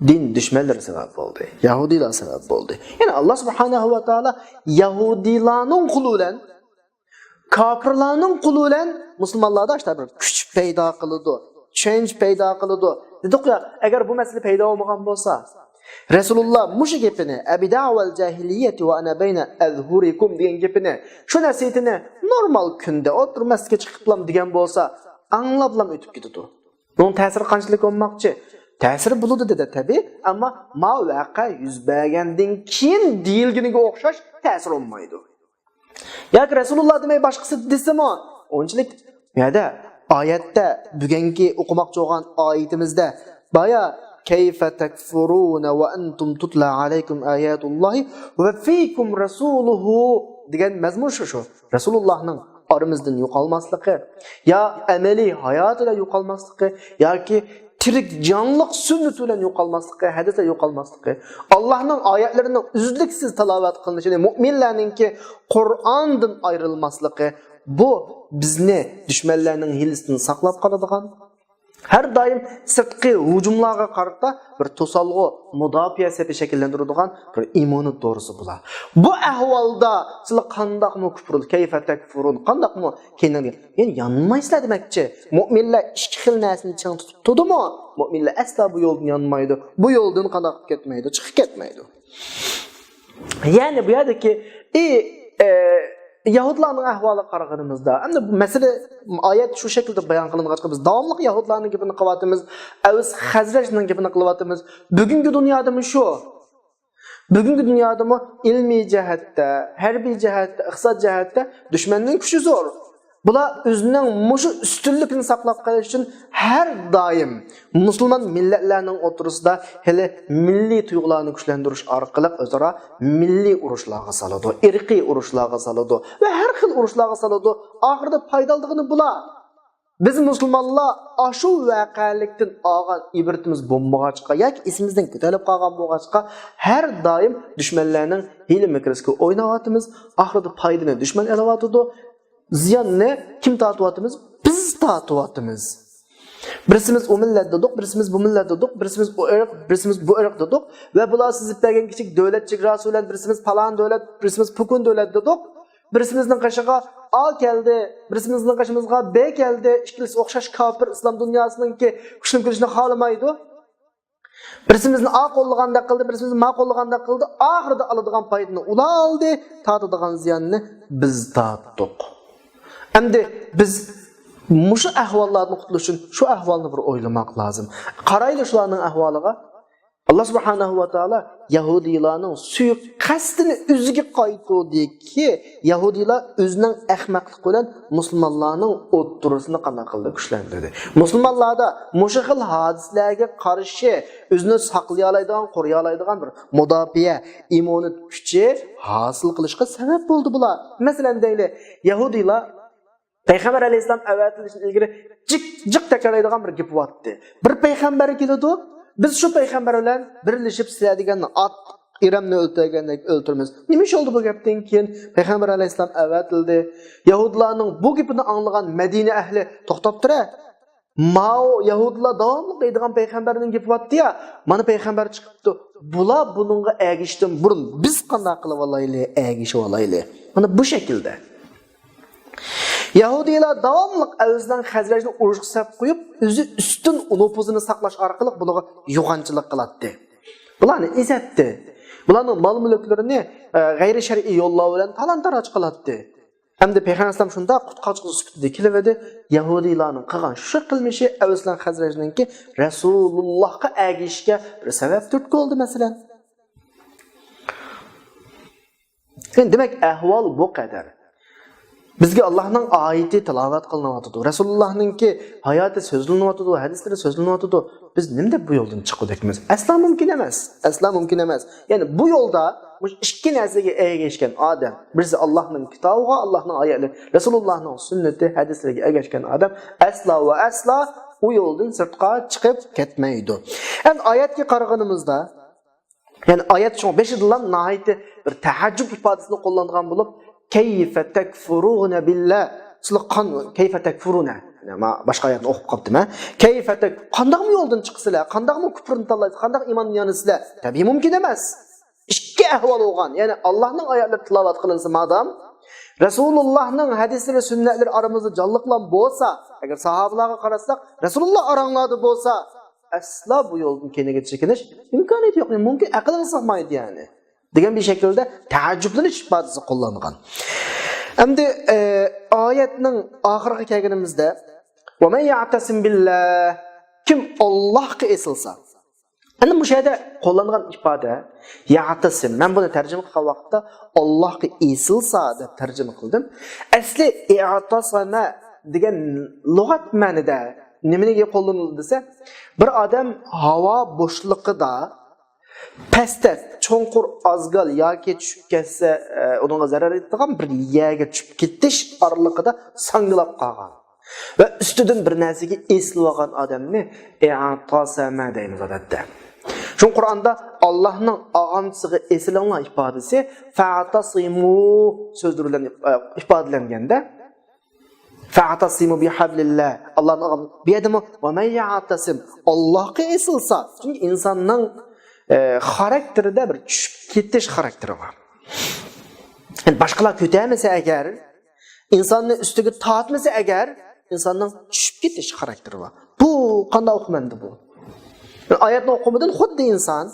دىن دۈشمەنلىرى سەۋەب بولدى. يەھۇدىيلار سەۋەب بولدى. يەنى ئاللا سۇبھانەھۇ ۋە تائالا يەھۇدىيلارنىڭ قولى بىلەن، كاپىرلارنىڭ قولى بىلەن مۇسۇلمانلاردا ئاشۇنداق بىر كۈچ پەيدا قىلىدۇ، چۈشەنچە پەيدا قىلىدۇ. دېدۇق يا، ئەگەر بۇ مەسىلە پەيدا بولمىغان بولسا، رەسۇلۇللا مۇشۇ گېپىنى، «ئەبىدەئۇۋەل جاھىلىيەتى ۋە ئەنە بەينە ئەزھۇرىكۇم» دېگەن گېپىنى، شۇ نەسىھىتىنى نورمال كۈندە ئولتۇرۇپ مەسچىتكە چىقىپلام دېگەن بولسا، ئاڭلاپلام ئۆتۈپ كېتىدۇ. بۇنىڭ تەسىرى قانچىلىك بولماقچى؟ تەسىرى بولىدۇ دېدى تەبىئىي، ئەمما ما ۋەقە يۈز بەرگەندىن كېيىن دېيىلگىنىگە ئوخشاش تەسىر بولمايدۇ. ياكى رەسۇلۇللا دېمەي باشقىسى دېسىمۇ، ئۇنچىلىك يەردە ئايەتتە بۈگۈنكى ئوقۇماقچى بولغان ئايىتىمىزدە بايا «كەيفە تەكفۇرۇنە ۋە ئەنتۇم تۇتلا ئەلەيكۇم ئاياتۇللاھى ۋە فىكۇم رەسۇلۇھۇ» دېگەن مەزمۇن شۇ، شۇ. رەسۇلۇللاھنىڭ ئارىمىزدىن يوقالماسلىقى، يا ئەمەلىي ھاياتىدا يوقالماسلىقى، ياكى تىرىك جانلىق سۈننىتى بىلەن يوقالماسلىقى، ھەدىسلەر يوقالماسلىقى، ئاللاھنىڭ ئايەتلىرىنىڭ ئۈزلۈكسىز تىلاۋەت قىلىنىشى، مۆمىنلەرنىڭكى قۇرئاندىن ئايرىلماسلىقى، بۇ بىزنى دۈشمەنلەرنىڭ ھىيلىسىدىن ساقلاپ قالىدىغان، ھەر دائىم سىرتقى ھۇجۇملارغا قارىتا بىر توسالغۇ، مۇداپىئە سېپى شەكىللەندۈرىدىغان بىر ئىممۇنىت دورىسى بۇلار. بۇ ئەھۋالدا سىلەر قانداقمۇ كۇپرۇل، كەيفە تەكفۇرۇن، قانداقمۇ كەينىڭگە، يەنى يانمايسىلەر دېمەكچى. مۆمىنلەر ئىككى خىل نەرسىنى چىڭ تۇتۇپ تۇردىمۇ؟ مۆمىنلەر ئەسلا بۇ يولدىن يانمايدۇ. بۇ يولدىن قانداق قىلىپ كەتمەيدۇ، چىقىپ كەتمەيدۇ. يەنى بۇ يەردىكى، ئى، ئە، يەھۇدلارنىڭ ئەھۋالىغا قارىغىنىمىزدا، ئەمدى بۇ مەسىلە، ئايەت شۇ شەكىلدە بايان قىلىنغاچقا، بىز داۋاملىق يەھۇدلارنىڭ گېپىنى قىلىۋاتىمىز، ئەۋس خەزرەجنىڭ گېپىنى قىلىۋاتىمىز. بۈگۈنكى دۇنيادىمۇ شۇ. بۈگۈنكى دۇنيادىمۇ ئىلمىي جەھەتتە، ھەربىي جەھەتتە، ئىقتىساد جەھەتتە دۈشمەننىڭ كۈچى زور. بۇلار ئۆزىنىڭ مۇشۇ ئۈستۈنلۈكىنى ساقلاپ قېلىش ئۈچۈن ھەر دائىم مۇسۇلمان مىللەتلەرنىڭ ئوتتۇرىسىدا ھېلى مىللىي تۇيغۇلارنى كۈچلەندۈرۈش ئارقىلىق ئۆزئارا مىللىي ئۇرۇشلارغا سالىدۇ، ئىرقىي ئۇرۇشلارغا سالىدۇ ۋە ھەر خىل ئۇرۇشلارغا سالىدۇ. ئاخىرىدا پايدا ئالىدىغىنى بۇلار. بىز مۇسۇلمانلار ئاشۇ ۋەقەلىكتىن ئالغان ئىبرىتىمىز بولمىغاچقا ياكى ئېسىمىزدىن كۆتۈرۈلۈپ قالغان بولغاچقا، ھەر دائىم دۈشمەنلەرنىڭ ھىيلە-مىكرىسىگە ئويناۋاتىمىز. ئاخىرىدا پايدىنى دۈشمەن ئېلىۋاتىدۇ. زىياننى كىم تارتىۋاتىمىز؟ بىز تارتىۋاتىمىز. بىرسىمىز ئۇ مىللەت دېدۇق، بىرسىمىز بۇ مىللەت دېدۇق، بىرسىمىز ئۇ ئىرق، بىرسىمىز بۇ ئىرق دېدۇق ۋە بۇلار سىزىپ بەرگەن كىچىك دۆلەت چېگراسى بىلەن بىرسىمىز پالان دۆلەت، بىرسىمىز پۇكۇن دۆلەت دېدۇق. بىرسىمىزنىڭ قېشىغا ئا كەلدى، بىرسىمىزنىڭ قېشىمىزغا بې كەلدى، ئىككىلىسى ئوخشاش كاپىر، ئىسلام دۇنياسىنىڭكى كۈچلىنىپ كېلىشىنى خالىمايدۇ. بىرسىمىزنى ئا قوللىغاندەك قىلدى، بىرسىمىزنى ما قوللىغاندەك قىلدى. ئاخىرىدا ئالىدىغان پايدىنى ئۇلار ئالدى، تارتىدىغان زىياننى بىز تارتتۇق. ئەمدى بىز مۇشۇ ئەھۋاللاردىن قۇتۇلۇش ئۈچۈن شۇ ئەھۋالنى بىر ئويلىماق لازىم. قارايلى شۇلارنىڭ ئەھۋالىغا. ئاللا سۇبھانەھۇ ۋە تائالا يەھۇدىيلارنىڭ سۇيىقەستىنى ئۆزىگە قايتۇردىكى، يەھۇدىيلار ئۆزىنىڭ ئەخمەقلىقى بىلەن مۇسۇلمانلارنىڭ ئوتتۇرىسىنى قانداق قىلدى؟ كۈچلەندۈردى. مۇسۇلمانلاردا مۇشۇ خىل ھادىسىلەرگە قارشى ئۆزىنى ساقلىيالايدىغان، قورۇيالايدىغان بىر مۇداپىئە ئىممۇنىتېت كۈچى ھاسىل قىلىشقا سەۋەب بولدى بۇلار. مەسىلەن، دەيلى، يەھۇدىيلار پەيغەمبەر ئەلەيھىسسالام ئەۋەتىلىشىدىن ئىلگىرى جىق، جىق تەكرارلايدىغان بىر گېپى بارتتى. بىر پەيغەمبەر كېلىدۇ، بىز شۇ پەيغەمبەر بىلەن بىرلىشىپ سىلەر دېگەن ئات ئىرەمنى ئۆلتۈرگەندەك ئۆلتۈرىمىز. نېمە ئىش بولدى بۇ گەپتىن كېيىن؟ پەيغەمبەر ئەلەيھىسسالام ئەۋەتىلدى. يەھۇدىيلارنىڭ بۇ گېپىنى ئاڭلىغان مەدىنە ئەھلى توختاپ تۇرە. ماۋۇ يەھۇدىيلار داۋاملىق دەيدىغان پەيغەمبەرنىڭ گېپى بارتتى يا، مانا پەيغەمبەر چىقىپتۇ. بۇلار بۇنىڭغا ئەگىشىشتىن بۇرۇن بىز قانداق قىلىۋالايلى، ئەگىشىۋالايلى. مانا بۇ شەكىلدە. يەھۇدىيلار داۋاملىق ئەۋس بىلەن خەزرەجنى ئۇرۇشقا سەپ قويۇپ، ئۆزى ئۈستۈن نوپۇزىنى ساقلاش ئارقىلىق بۇلارغا يوغانچىلىق قىلاتتى. بۇلارنى ئېزەتتى. بۇلارنىڭ مال-مۈلۈكلىرىنى، ئە، غەيرىي شەرئىي يوللار بىلەن تالان-تاراج قىلاتتى. ئەمدى پەيغەمبەر ئەلەيھىسسالام شۇنداق قۇتقاچقۇسى سۈپىتىدە كېلىۋىدى، يەھۇدىيلارنىڭ قىلغان شۇ قىلمىشى ئەۋس بىلەن خەزرەجنىڭكى رەسۇلۇللاھقا ئەگىشىشكە بىر سەۋەب تۈرتكە بولدى، مەسىلەن. يەنى دېمەك، ئەھۋال بۇ قەدەر. بىزگە ئاللاھنىڭ ئايىتى تىلاۋەت قىلىنىۋاتىدۇ. رەسۇلۇللاھنىڭكى ھاياتى سۆزلىنىۋاتىدۇ، ھەدىسلىرى سۆزلىنىۋاتىدۇ. بىز نېمە دەپ بۇ يولدىن چىققۇدەكمىز؟ ئەسلا مۇمكىن ئەمەس. ئەسلا مۇمكىن ئەمەس. يەنى بۇ يولدا مۇشۇ ئىككى نەرسىگە ئەگەشكەن ئادەم، بىرسى ئاللاھنىڭ كىتابىغا، ئاللاھنىڭ ئايەتلىرى، رەسۇلۇللاھنىڭ سۈننىتى، ھەدىسلىرىگە ئەگەشكەن ئادەم ئەسلا ۋە ئەسلا ئۇ يولدىن سىرتقا چىقىپ كەتمەيدۇ. ئەمدى ئايەتكە قارىغىنىمىزدا، يەنى ئايەت شۇڭا بېشىدىلا ناھايىتى بىر تەئەججۈپ ئىپادىسىنى قوللانغان بولۇپ، كەيفە تەكفۇرۇنە بىللا. سىلەر قان-، كەيفە تەكفۇرۇنە. يەنى ما باشقا ئايەتنى ئوقۇپ قاپتىمەن. كەيفە تەك-، قانداقمۇ يولدىن چىقىسىلەر؟ قانداقمۇ كۇپرنى تاللايسىلەر؟ قانداق ئىماننى يانىسىلەر؟ تەبىئىي مۇمكىن ئەمەس. ئىككى ئەھۋال بولغان. يەنى ئاللاھنىڭ ئايەتلىرى تىلاۋەت قىلىنسا مادام، رەسۇلۇللاھنىڭ ھەدىسلىرى، سۈننەتلىرى ئارىمىزدا جانلىقلا بولسا، ئەگەر ساھابىلارغا قارىساق، رەسۇلۇللا ئاراڭلاردا بولسا، ئەسلا بۇ يولدىن كېيىنگە چېكىنىش ئىمكانىيىتى يوق. مۇمكىن ئەقىلگە سىغمايدۇ يەنى. دېگەن بىر شەكىلدە تەئەججۈپلىنىش ئىپادىسى قوللانغان. ئەمدى، ئە، ئايەتنىڭ ئاخىرىغا كەلگىنىمىزدە، ۋە مەن يەئتەسىم بىللا، كىم ئاللاھقا ئېسىلسا. ئەمدى مۇشۇ يەردە قوللانغان ئىپادە، يەئتەسىم. مەن بۇنى تەرجىمە قىلغان ۋاقىتتا ئاللاھقا ئېسىلسا دەپ تەرجىمە قىلدىم. ئەسلى ئىئتەسەمە دېگەن لۇغەت مەنىدە نېمىگە قوللىنىلىدۇ دېسە، بىر ئادەم ھاۋا بوشلۇقىدا پەستە، چوڭقۇر ئازگال ياكى چۈشۈپ كەتسە، ئە، ئۇنىڭغا زەرەر يېتىدىغان بىر يەرگە چۈشۈپ كېتىش ئارىلىقىدا ساڭگىلاپ قالغان ۋە ئۈستىدىن بىر نەرسىگە ئېسىلىۋالغان ئادەمنى ئىئتەسەمە دەيمىز ئادەتتە. شۇڭا قۇرئاندا ئاللاھنىڭ ئاغامچىسىغا ئېسىلىڭلار ئىپادىسى فەئتەسىمۇ سۆزلىرى بىلەن ئىپادىلەنگەندە، فەئتەسىمۇ بىھەبلىللا. ئاللاھنىڭ ئاغام-، بۇ يەردىمۇ ۋە مەن يەئتەسىم. ئاللاھقا ئېسىلسا. چۈنكى ئىنساننىڭ، ئە، خاراكتېرىدا بىر چۈشۈپ كېتىش خاراكتېرى بار. يەنى باشقىلار كۆتەرمىسە ئەگەر، ئىنساننى ئۈستىگە تارتمىسا ئەگەر، ئىنساننىڭ چۈشۈپ كېتىش خاراكتېرى بار. بۇ قانداق ئوقۇمەن بۇ؟ يەنى ئايەتنى ئوقۇمىدىن خۇددى ئىنسان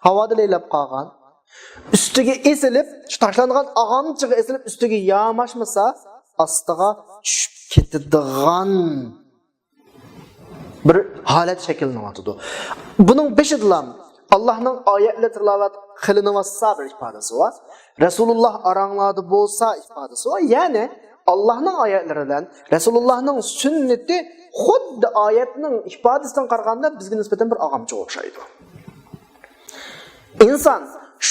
ھاۋادا لەيلەپ قالغان، ئۈستىگە ئېسىلىپ، شۇ تاشلانغان ئاغامچىغا ئېسىلىپ، ئۈستىگە ياماشمىسا، ئاستىغا چۈشۈپ كېتىدىغان بىر ھالەت شەكىللىنىۋاتىدۇ. بۇنىڭ بېشىدىلا ئاللاھنىڭ ئايەتلىرى تىلاۋەت قىلىنىۋاتسا بىر ئىپادىسى بار. رەسۇلۇللا ئاراڭلاردا بولسا ئىپادىسى بار. يەنى ئاللاھنىڭ ئايەتلىرى بىلەن رەسۇلۇللانىڭ سۈننىتى خۇددى ئايەتنىڭ ئىپادىسىدىن قارىغاندا بىزگە نىسبەتەن بىر ئاغامچىغا ئوخشايدۇ. ئىنسان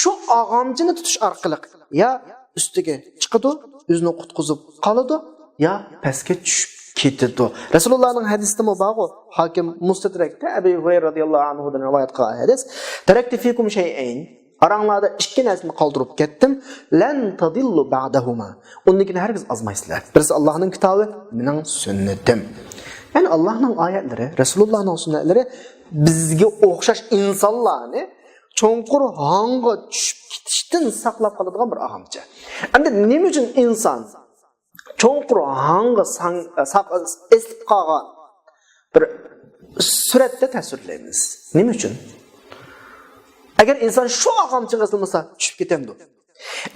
شۇ ئاغامچىنى تۇتۇش ئارقىلىق يا ئۈستىگە چىقىدۇ، ئۆزىنى قۇتقۇزۇپ قالىدۇ، يا پەسكە چۈشۈپ كېتىدۇ. رەسۇلۇللانىڭ ھەدىسىدىمۇ بارغۇ، ھاكىم مۇستەدرەكتە ئەبى ھۇرەيرە رازىياللاھۇ ئەنھۇدىن رىۋايەت قىلغان ھەدىس، تەرەكتۇ فىكۇم شەيئەينى، ئاراڭلاردا ئىككى نەرسىنى قالدۇرۇپ كەتتىم، لەن تەزىللۇ بەئدەھۇما، ئۇندىن كېيىن ھەرگىز ئازمايسىلەر. بىرسى ئاللاھنىڭ كىتابى، مېنىڭ سۈننىتىم. يەنى ئاللاھنىڭ ئايەتلىرى، رەسۇلۇللانىڭ سۈننەتلىرى بىزگە ئوخشاش ئىنسانلارنى چوڭقۇر ھاڭغا چۈشۈپ كېتىشتىن ساقلاپ قالىدىغان بىر ئاغامچە. ئەمدى نېمە ئۈچۈن ئىنسان چوڭقۇر ھاڭغا ساڭ-، ساق-، ئېسىلىپ قالغان بىر سۈرەتتە تەسۋىرلەيمىز؟ نېمە ئۈچۈن؟ ئەگەر ئىنسان شۇ ئاغامچىغا ئېسىلمىسا، چۈشۈپ كېتەمدۇ؟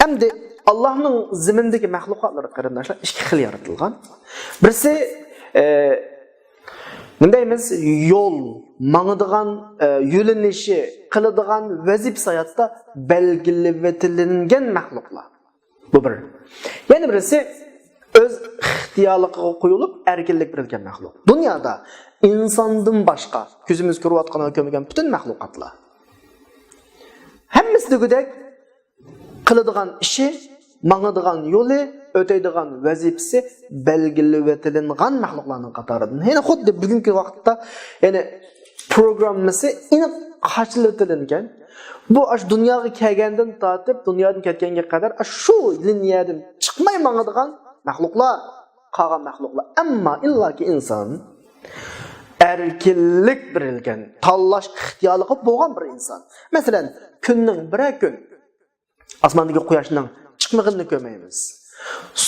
ئەمدى ئاللاھنىڭ زېمىندىكى مەخلۇقاتلىرى، قېرىنداشلار، ئىككى خىل يارىتىلغان. بىرسى، ئە، نېمە دەيمىز، يول، ماڭىدىغان، ئە، يۆنىلىشى، قىلىدىغان ۋەزىپىسى ھاياتتا بەلگىلىۋېتىلىنگەن مەخلۇقلار. بۇ بىر. يەنە بىرسى، ئۆز ئىختىيارلىقىغا قويۇلۇپ، ئەركىنلىك بېرىلگەن مەخلۇق. دۇنيادا ئىنساندىن باشقا كۆزىمىز كۆرۈۋاتقان ۋە كۆرمىگەن پۈتۈن مەخلۇقاتلار. ھەممىسى دېگۈدەك قىلىدىغان ئىشى، ماڭىدىغان يولى، ئۆتەيدىغان ۋەزىپىسى بەلگىلىۋېتىلىنغان مەخلۇقلارنىڭ قاتارىدىن. يەنى خۇددى بۈگۈنكى ۋاقىتتا، يەنى پروگراممىسى ئېنىق قاچىلىۋېتىلىنگەن. بۇ ئاشۇ دۇنياغا كەلگەندىن تارتىپ دۇنيادىن كەتكەنگە قەدەر ئاشۇ لىنىيەدىن چىقماي ماڭىدىغان مەخلۇقلار، قالغان مەخلۇقلار. ئەمما ئىللاكى ئىنسان ئەركىنلىك بېرىلگەن، تاللاش ئىختىيارلىقى بولغان بىر ئىنسان. مەسىلەن، كۈننىڭ بىرەر كۈن ئاسماندىكى قۇياشنىڭ چىقمىغىنىنى كۆرمەيمىز.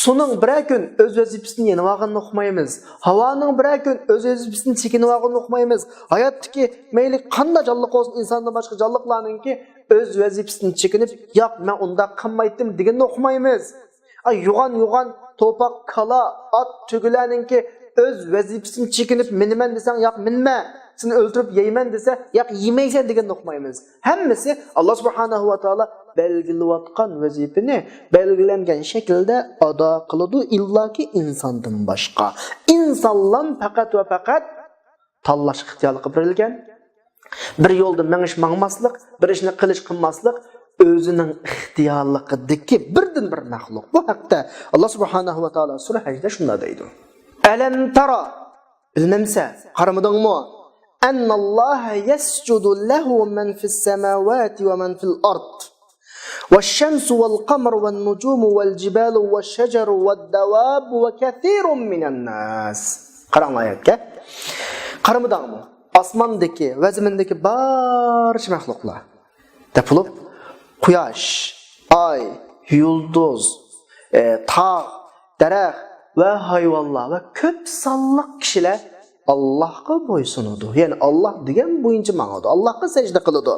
سۇنىڭ بىرەر كۈن ئۆز ۋەزىپىسىدىن يېنىۋالغىنىنى ئۇقمايمىز. ھاۋانىڭ بىرەر كۈن ئۆز ۋەزىپىسىدىن چېكىنىۋالغىنىنى ئۇقمايمىز. ھاياتتىكى مەيلى قانداق جانلىق بولسۇن، ئىنساندىن باشقا جانلىقلارنىڭكى ئۆز ۋەزىپىسىدىن چېكىنىپ، ياق، مەن ئۇنداق قىلمايتتىم دېگىنىنى ئۇقمايمىز. ئاي، يوغان، يوغان توپاق، كالا، ئات، تۆگىلەرنىڭكى ئۆز ۋەزىپىسىدىن چېكىنىپ، مىنىمەن دېسەڭ، ياق، مىنمە، سېنى ئۆلتۈرۈپ يەيمەن دېسە، ياق، يېمەيسەن دېگەننى ئۇقمايمىز. ھەممىسى ئاللا سۇبھانەھۇ ۋە تائالا بەلگىلىۋاتقان ۋەزىپىنى بەلگىلەنگەن شەكىلدە ئادا قىلىدۇ، ئىللاكى ئىنساندىن باشقا. ئىنسانلام پەقەت ۋە پەقەت تاللاش ئىختىيارلىقى بېرىلگەن. بىر يولدا مېڭىش، ماڭماسلىق، بىر ئىشنى قىلىش، قىلماسلىق ئۆزىنىڭ ئىختىيارلىقىدىكى بىردىنبىر مەخلۇق. بۇ ھەقتە ئاللا سۇبھانەھۇ ۋە تائالا سۈرە ھەجدە شۇنداق دەيدۇ. ئەلەم تارا، بىلمەمسە، قارىمىدىڭمۇ؟ ئەنناللاھە يەسجۇدۇ لەھۇ مەن فىس سەماۋاتى ۋە مەن فىل ئارد. ۋەششەمسۇ ۋەل قەمەر ۋەن نۇجۇمۇ ۋەل جىبالۇ ۋەششەجەرۇ ۋەددەۋابۇ ۋە كەسىرۇم مىنەن ناس. قاراڭلار ئايەتكە. قارىمىدىڭمۇ؟ ئاسماندىكى ۋە زېمىندىكى بارچە مەخلۇقلار دەپ بولۇپ، قۇياش، ئاي، يۇلدۇز، ئە، تاغ، دەرەخ ۋە ھايۋانلار ۋە كۆپ سانلىق كىشىلەر ئاللاھقا بويسۇنىدۇ. يەنى ئاللاھ دېگەن بويىچە ماڭىدۇ. ئاللاھقا سەجدە قىلىدۇ.